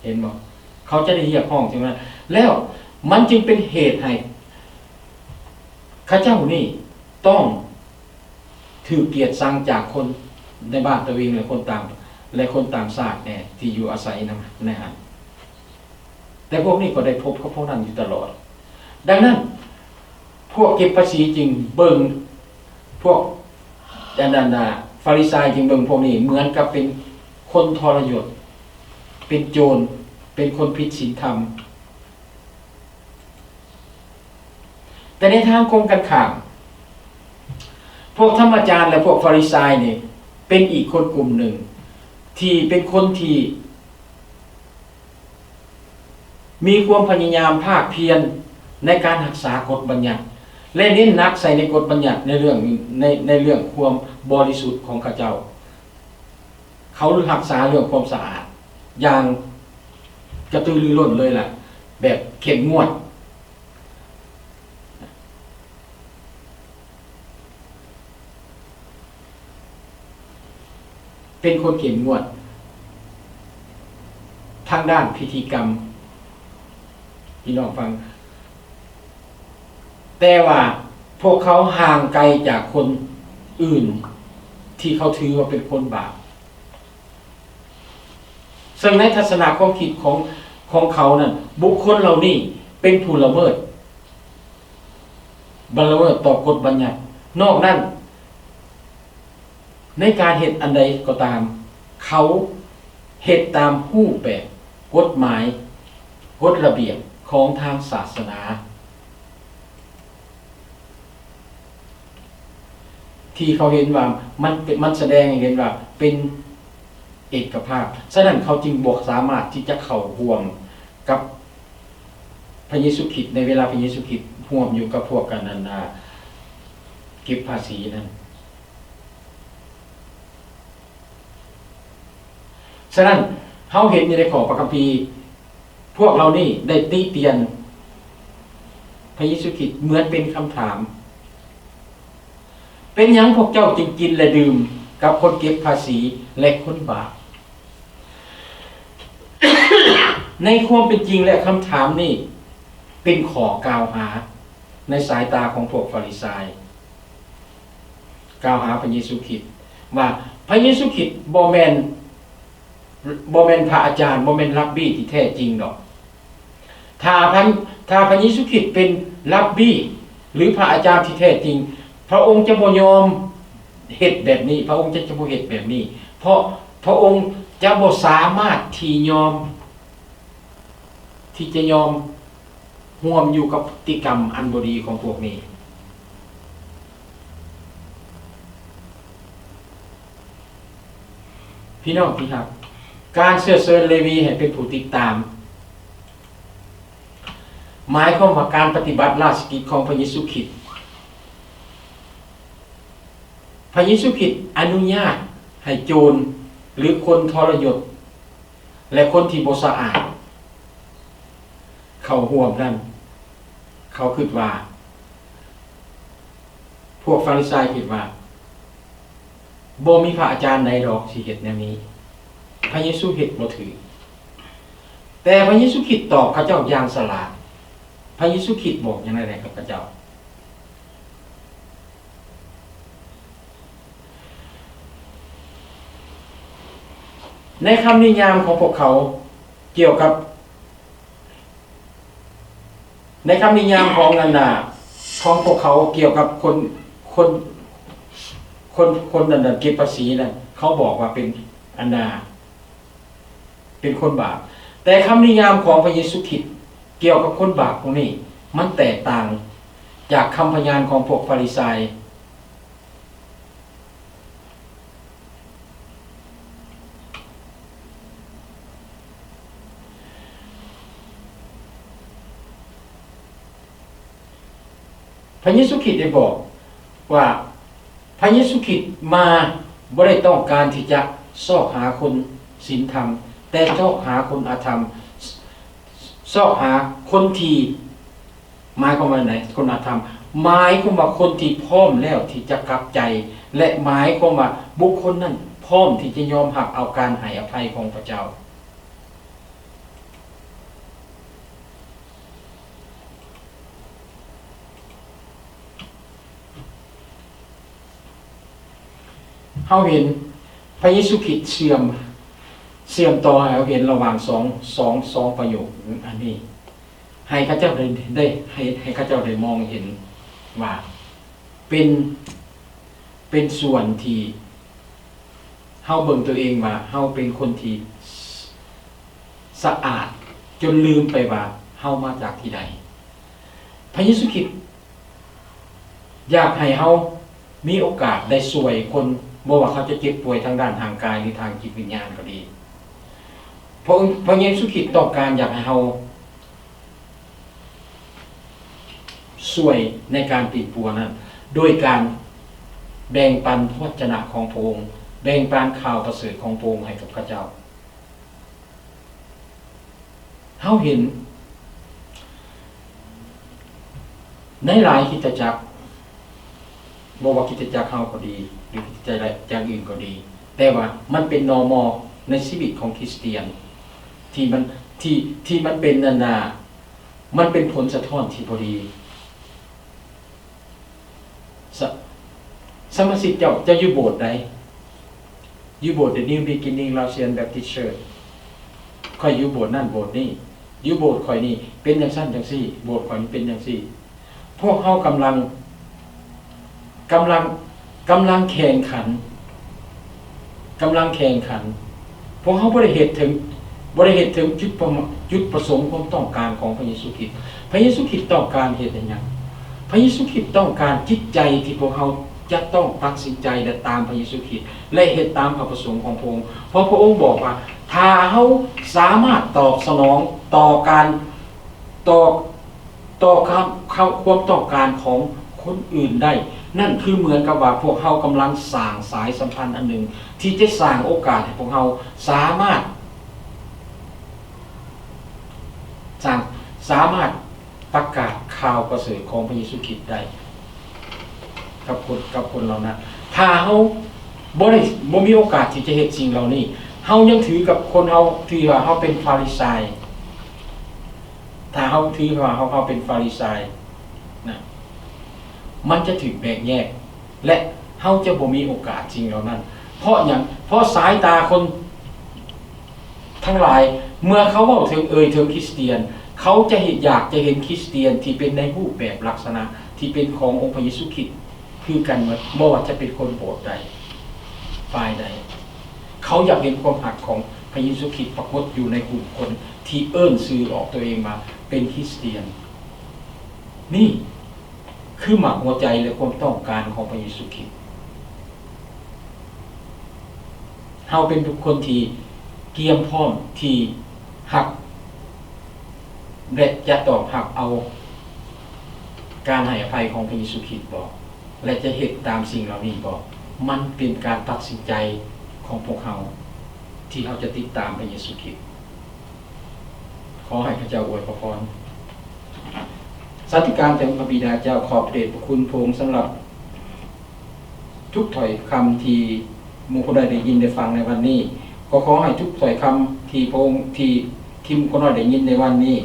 ເຫັນບໍ່? ເຂົາຈະໄດ້ຮຽກຮ້ອງຈັ່ງນັ້ນ ແລ້ວມັນຈຶ່ງເປັນເຫດໃຫ້ເຂົາເຈົ້ານີ້ຕ້ອງຖືກກຽດຊັງຈາກຄົນໃນບ້ານຕົວເອງ ແລະ ຄົນຕ່າງ ແລະ ຄົນຕ່າງຊາດແດ່ ທີ່ຢູ່ອາໄສນຳໃນຫັ້ນ. ແຕ່ພວກນີ້ກໍໄດ້ພົບກັບພວກນັ້ນຢູ່ຕະຫຼອດ. ດັ່ງນັ້ນ ພວກເກັບພາສີຈຶ່ງເບິ່ງພວກ ອັນນັ້ນນະ ຟາຣິຊາຍຈຶ່ງເບິ່ງພວກນີ້ເໝືອນກັບເປັນຄົນທໍລະຍົດ, ເປັນໂຈນ, ເປັນຄົນຜິດສິນທຳ. ແຕ່ໃນທາງກົງກັນຂ້າມ, ພວກທຳມະຈານ ແລະ ພວກຟາຣິຊາຍນີ້ ເປັນອີກຄົນກຸ່ມໜຶ່ງ ທີ່ເປັນຄົນທີ່ ມີຄວາມພະຍາຍາມພາກພຽນໃນການຮັກສາກົດບັນຍັດ ແລະ ເນັ້ນໜັກໃສ່ໃນກົດບັນຍັດໃນເລື່ອງ ໃນ ໃນເລື່ອງຄວາມບໍລິສຸດຂອງເຂົາເຈົ້າ. ເຂົາຮັກສາເລື່ອງຄວາມສະອາດຢ່າງກະຕືລືລົ້ນເລີຍລະ ແບບເຂັ້ມງວດ. ເປັນຄົນເຂັ້ມງວດທາງດ້ານພິທີກຳ ພີ່ນ້ອງຟັງ, ແຕ່ວ່າພວກເຂົາຫ່າງໄກຈາກຄົນອື່ນທີ່ເຂົາຖືວ່າເປັນຄົນບາບ. ເຊິ່ງໃນທັດສະນະຄວາມຄິດຂອງ ຂອງເຂົານັ້ນ ບຸກຄົນເຫຼົ່ານີ້ເປັນຜູ້ລະເມີດ ບະ ລະເມີດຕໍ່ກົດບັນຍັດ. ນອກນັ້ນ ໃນການເຮັດອັນໃດກໍຕາມ ເຂົາເຮັດຕາມຮູບແບບກົດໝາຍ ກົດລະບຽບຂ ຂອງທາງສາສະໜາ ທີ່ເຂົາເຫັນວ່າມັນເປັນ ມັນສະແດງໃຫ້ເຫັນວ່າເປັນເອກະພາບ. ສະນັ້ນເຂົາຈຶ່ງບໍ່ສາມາດທີ່ຈະເຂົ້າຮ່ວມກັບພະເຢຊູຄຣິດ ໃນເວລາພະເຢຊູຄຣິດຮ່ວມຢູ່ກັບພວກ ອັນນັ້ນນະ ເກັບພາສີນັ້ນ. ສະນັ້ນ ເຮົາເຫັນຢູ່ໃນຂໍ້ພະຄຳພີ ພວກເຫຼົ່ານີ້ໄດ້ຕິຕຽນພະເຢຊູຄຣິດເໝືອນເປັນຄຳຖາມ, ເປັນຫຍັງພວກເຈົ້າຈຶ່ງກິນ ແລະ ດື່ມກັບຄົນເກັບພາສີ ແລະ ຄົນບາບ? ໃນຄວາມເປັນຈິງແລ້ວ ຄຳຖາມນີ້ເປັນຂໍ້ກ່າວຫາໃນສາຍຕາຂອງພວກຟາຣິຊາຍ. ກ່າວຫາພະເຢຊູຄຣິດວ່າ ພະເຢຊູຄຣິດບໍ່ແມ່ນ ບໍ່ແມ່ນພະອາຈານ ບໍ່ແມ່ນຣັບບີທີ່ແທ້ຈິງດອກ. ຖ້າພະ ຖ້າພະເຢຊູຄຣິດເປັນຣັບບີ ຫຼື ພະອາຈານທີ່ແທ້ຈິງ ພະອົງຈະບໍ່ຍອມເຮັດແບບນີ້, ພະອົງຈະ ຈະບໍ່ເຮັດແບບນີ້ ເພາະພະອົງຈະບໍ່ສາມາດທີ່ຍອມ ທີ່ຈະຍອມຮ່ວມຢູ່ກັບພຶດຕິກຳອັນບໍ່ດີຂອງພວກນີ້. ພີ່ນ້ອງທີ່ຮັກ, ການເຊື້ອເຊີນເລວີໃຫ້ເປັນຜູ້ຕິດຕາມ ໝາຍຄວາມວ່າການປະຕິບັດລາຊະກິດຂອງພະເຢຊູຄຣິດ. ພະເຢຊູຄຣິດອະນຸຍາດໃຫ້ໂຈນ ຫຼື ຄົນທໍລະຍົດ ແລະ ຄົນທີ່ບໍ່ສະອາດເຂົ້າຮ່ວມນັ້ນ. ເຂົາຄິດວ່າ ພວກຟາຣິຊາຍຄິດວ່າ ບໍ່ມີພະອາຈານໃດດອກທີ່ເຮັດແນວນີ້, ພະເຢຊູເຮັດບໍ່ຖືກ. ແຕ່ພະເຢຊູຄຣິດຕອບເຂົາເຈົ້າຢ່າງສະຫຼາດ. ພະເຢຊູຄຣິດບອກຢ່າງໃດກັບເຂົາເຈົ້າ? ໃນຄຳນິຍາມຂອງພວກເຂົາກ່ຽວກັບ ໃນຄຳນິຍາມຂອງອັນນາ ຂອງພວກເຂົາກ່ຽວກັບຄົນ ຄົນ ຄົນ ຄົນອັນນັ້ນເກັບພາສີນັ້ນ ເຂົາບອກວ່າເປັນອັນນາ ເປັນຄົນບາບ. ແຕ່ຄຳນິຍາມຂອງພະເຢຊູຄຣິດກ່ຽວກັບຄົນບາບພວກນີ້ ມັນແຕກຕ່າງຈາກຄຳພະຍານຂອງພວກຟາຣິຊາຍ. ພະເຢຊູຄຣິດໄດ້ບອກວ່າ ພະເຢຊູຄຣິດມາບໍ່ໄດ້ຕ້ອງການທີ່ຈະຊອກຫາຄົນສິນທຳ, ແຕ່ຊອກຫາຄົນອະທຳ, ຊອກຫາຄົນທີ່ ໝາຍຄວາມວ່າໃດ? ຄົນອະທຳ ໝາຍຄວາມວ່າຄົນທີ່ພ້ອມແລ້ວທີ່ຈະກັບໃຈ ແລະ ໝາຍຄວາມວ່າບຸກຄົນນັ້ນພ້ອມທີ່ຈະຍອມຮັບເອົາການໃຫ້ອະໄພຂອງພະເຈົ້າ. ເຮົາເຫັນພະເຢຊູຄຣິດເຊື່ອມ ເຊື່ອມຕໍ່ໃຫ້ເຮົາເຫັນລະຫວ່າງສອງ ສອງ ສອງປະໂຫຍກອັນນີ້ ໃຫ້ເຂົາເຈົ້າໄດ້ ໄດ້ ໃຫ້ ໃຫ້ເຂົາເຈົ້າໄດ້ມອງເຫັນວ່າ ເປັນ ເປັນສ່ວນທີ່ເຮົາເບິ່ງຕົວເອງວ່າ ເຮົາເປັນຄົນທີ່ ສະອາດຈົນລືມໄປວ່າເຮົາມາຈາກທີ່ໃດ. ພະເຢຊູຄຣິດຢາກໃຫ້ເຮົາມີໂອກາດໄດ້ຊ່ວຍຄົນ, ບໍ່ວ່າເຂົາຈະເຈັບປ່ວຍທາງດ້ານຮ່າງກາຍ ຫຼື ທາງຈິດວິນຍານກໍດີ. ພະອົງ ພະເຢຊູຄຣິດຕ້ອງການຢາກໃຫ້ເຮົາຊ່ວຍໃນການປິ່ນປົວນັ້ນ ໂດຍການແບ່ງປັນພະວັດຈະນະຂອງພະອົງ, ແບ່ງປັນຂ່າວປະເສີດຂອງພະອົງໃຫ້ກັບເຂົາເຈົ້າ. ເຮົາເຫັນໃນຫຼາຍຄຣິສຕະຈັກ, ບໍ່ວ່າຄຣິສຕະຈັກເຮົາກໍດີ ຫຼື ຄຣິສຕະຈັກອື່ນກໍດີ, ແຕ່ວ່າມັນເປັນນໍມໍລໃນຊີວິດຂອງຄຣິສຕຽນ ທີ່ມັນ ທີ່ ທີ່ມັນເປັນອັນນາ ມັນເປັນຜົນສະທ້ອນທີ່ບໍ່ດີ. ສະ ສະມາຊິກເຈົ້າ ເຈົ້າຢູ່ໂບດໃດ? ຢູ່ໂບດ The New Beginning Laotian Baptist Church. ຂ້ອຍຢູ່ໂບດນັ້ນໂບດນີ້, ຢູ່ໂບດຂ້ອຍນີ້ເປັນຈັ່ງຊັ້ນຈັ່ງຊີ້, ໂບດຂ້ອຍນີ້ເປັນຈັ່ງຊີ້. ພວກເຮົາກຳລັງ ກຳລັງ ກຳລັງແຂ່ງຂັນ ກຳລັງແຂ່ງຂັນ. ພວກເຮົາບໍ່ໄດ້ເຮັດເຖິງ ບໍ່ໄດ້ເຮັດເຖິງຈຸດປະມະ ຈຸດປະສົງຄວາມຕ້ອງການຂອງພະເຢຊູຄຣິດ. ພະເຢຊູຄຣິດຕ້ອງການເຮັດອີ່ຫຍັງ? ພະເຢຊູຄຣິດຕ້ອງການຈິດໃຈທີ່ພວກເຮົາຈະຕ້ອງຕັດສິນໃຈ ແລະ ຕາມພະເຢຊູຄຣິດ ແລະ ເຮັດຕາມພະປະສົງຂອງພະອົງ. ເພາະພະອົງບອກວ່າ ຖ້າເຮົາສາມາດຕອບສະໜອງຕໍ່ການ ຕໍ່ ຕໍ່ຄຳ ຄຳ ຄວາມຕ້ອງການຂອງຄົນອື່ນໄດ້, ນັ້ນຄືເໝືອນກັບວ່າພວກເຮົາກຳລັງສ້າງສາຍສຳພັນອັນໜຶ່ງ ທີ່ຈະສ້າງໂອກາດໃຫ້ພວກເຮົາສາມາດ ສ້າງ ສາມາດປະກາດຂ່າວປະເສີດຂອງພະເຢຊູຄຣິດໄດ້ກັບຄົນ ກັບຄົນເຫຼົ່ານັ້ນ. ຖ້າເຮົາບໍ່ໄດ້ ບໍ່ມີໂອກາດທີ່ຈະເຮັດສິ່ງເຫຼົ່ານີ້, ເຮົາຍັງຖືກັບຄົນເຮົາ ຖືວ່າເຮົາເປັນຟາຣິໄຊ. ຖ້າເຮົາຖືວ່າເຮົາ ເຮົາເປັນຟາຣິໄຊນະ, ມັນຈະຖືກແບ່ງແຍກ ແລະ ເຮົາຈະບໍ່ມີໂອກາດສິ່ງເຫຼົ່ານັ້ນ. ເພາະຫຍັງ? ເພາະສາຍຕາຄົນທັງຫຼາຍ ເມື່ອເຂົາເວົ້າເຖິງ ເອີ່ຍເຖິງຄຣິສຕຽນ, ເຂົາຈະເຮັດ ຢາກຈະເຫັນຄຣິສຕຽນທີ່ເປັນໃນຮູບແບບລັກສະນະທີ່ເປັນຂອງອົງພະເຢຊູຄຣິດ ຄືກັນໝົດ, ບໍ່ວ່າຈະເປັນຄົນໂບດໃດ ຝ່າຍໃດ. ເຂົາຢາກເຫັນຄວາມຮັກຂອງພະເຢຊູຄຣິດປາກົດຢູ່ໃນກຸ່ມຄົນທີ່ເອີ້ນຊື່ອອກຕົວເອງວ່າເປັນຄຣິສຕຽນ. ນີ້ຄືໝາກຫົວໃຈ ແລະ ຄວາມຕ້ອງການຂອງພະເຢຊູຄຣິດ. ເຮົາເປັນບຸກຄົນທີ່ກຽມພ້ອມທີ່ຮັບ ແລະ ຈະຕອບຮັບເອົາການໃຫ້ອະໄພຂອງພະເຢຊູຄຣິດບໍ ແລະ ຈະເຮັດຕາມສິ່ງເຫຼົ່ານີ້ບໍ? ມັນເປັນການຕັດສິນໃຈຂອງພວກເຮົາ ທີ່ເຮົາຈະຕິດຕາມພະເຢຊູຄຣິດ. ຂໍໃຫ້ພະເຈົ້າອວຍພະພອນ. ສາທຸການແດ່ພະບິດາເຈົ້າ, ຂອບເດດພະຄຸນພະອົງສຳລັບ ທຸກຖ້ອຍຄຳທີ່ໝູ່ຂ້ານ້ອຍໄດ້ຍິນໄດ້ຟັງໃນວັນນີ້. ກໍຂໍໃຫ້ທຸກຖ້ອຍຄຳທີ່ພະອົງ ທີ່ ທີ່ໝູ່ຂ້ານ້ອຍໄດ້ຍິນໃນວັນນີ້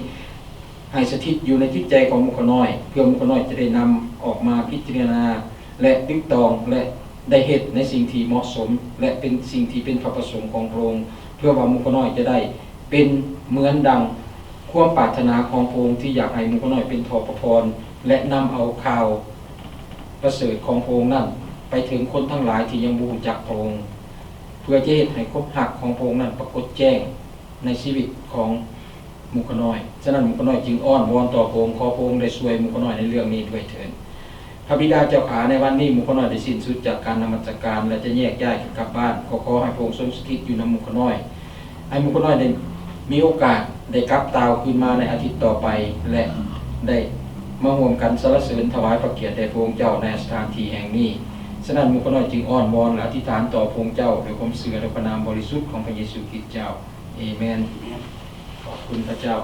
ໃຫ້ສະຖິດຢູ່ໃນຈິດໃຈຂອງໝູ່ຂ້ານ້ອຍ, ເພື່ອໝູ່ຂ້ານ້ອຍຈະໄດ້ນຳອອກມາພິຈາລະນາ ແລະ ຕຶກຕອງ ແລະ ໄດ້ເຮັດໃນສິ່ງທີ່ເໝາະສົມ ແລະ ເປັນສິ່ງທີ່ເປັນພະປະສົງຂອງພະອົງ, ເພື່ອວ່າໝູ່ຂ້ານ້ອຍຈະໄດ້ເປັນເໝືອນດັ່ງຄວາມປາດຖະໜາຂອງພະອົງ ທີ່ຢາກໃຫ້ໝູ່ຂ້ານ້ອຍເປັນທໍ່ພະພອນ ແລະ ນຳເອົາຂ່າວ ປະເສີດຂອງພະອົງນັ້ນໄປເຖິງຄົນທັງຫຼາຍທີ່ຍັງບໍ່ຮູ້ຈັກພະອົງ, ເພື່ອຈະເຮັດໃຫ້ຄວາມຮັກຂອງພະອົງນັ້ນປາກົດແຈ້ງໃນຊີວິດຂອງໝູ່ຂ້ານ້ອຍ. ສະນັ້ນ ໝູ່ຂ້ານ້ອຍຈຶ່ງອ້ອນວອນຕໍ່ພະອົງ, ຂໍພະອົງໄດ້ຊ່ວຍໝູ່ຂ້ານ້ອຍໃນເລື່ອງນີ້ດ້ວຍເທີ້ນ. ພະບິດາເຈົ້າຂ້າ, ໃນວັນນີ້ໝູ່ຂ້ານ້ອຍໄດ້ສິ້ນສຸດຈາກການນະມັດສະການ ແລະ ຈະແຍກຍ້າຍກັນກັບບ້ານ. ກໍຂໍໃຫ້ພະອົງຊົງສະຖິດຢູ່ນຳໝູ່ຂ້ານ້ອຍ, ໃຫ້ໝູ່ຂ້ານ້ອຍໄດ້ມີໂອກາດໄດ້ກັບຕ່າວຄືນມາໃນອາທິດຕໍ່ໄປ ແລະ ໄດ້ມາຮ່ວມກັນສັນລະເສີນຖວາຍພະກຽດແດ່ພະອົງເຈົ້າໃນສະຖານທີ່ແຫ່ງນີ້. ສະນັ້ນ ໝູ່ຂ້ານ້ອຍຈຶ່ງອ້ອນວອນ ແລະ ອະທິຖານຕໍ່ພະອົງເຈົ້າດ້ວຍຄວາມເຊື່ອໃນພະນາມບໍລິສຸດຂອງພະເຢຊູຄຣິດເຈົ້າ. ເອເມນ. ຂອບຄຸນພະເຈົ້າ.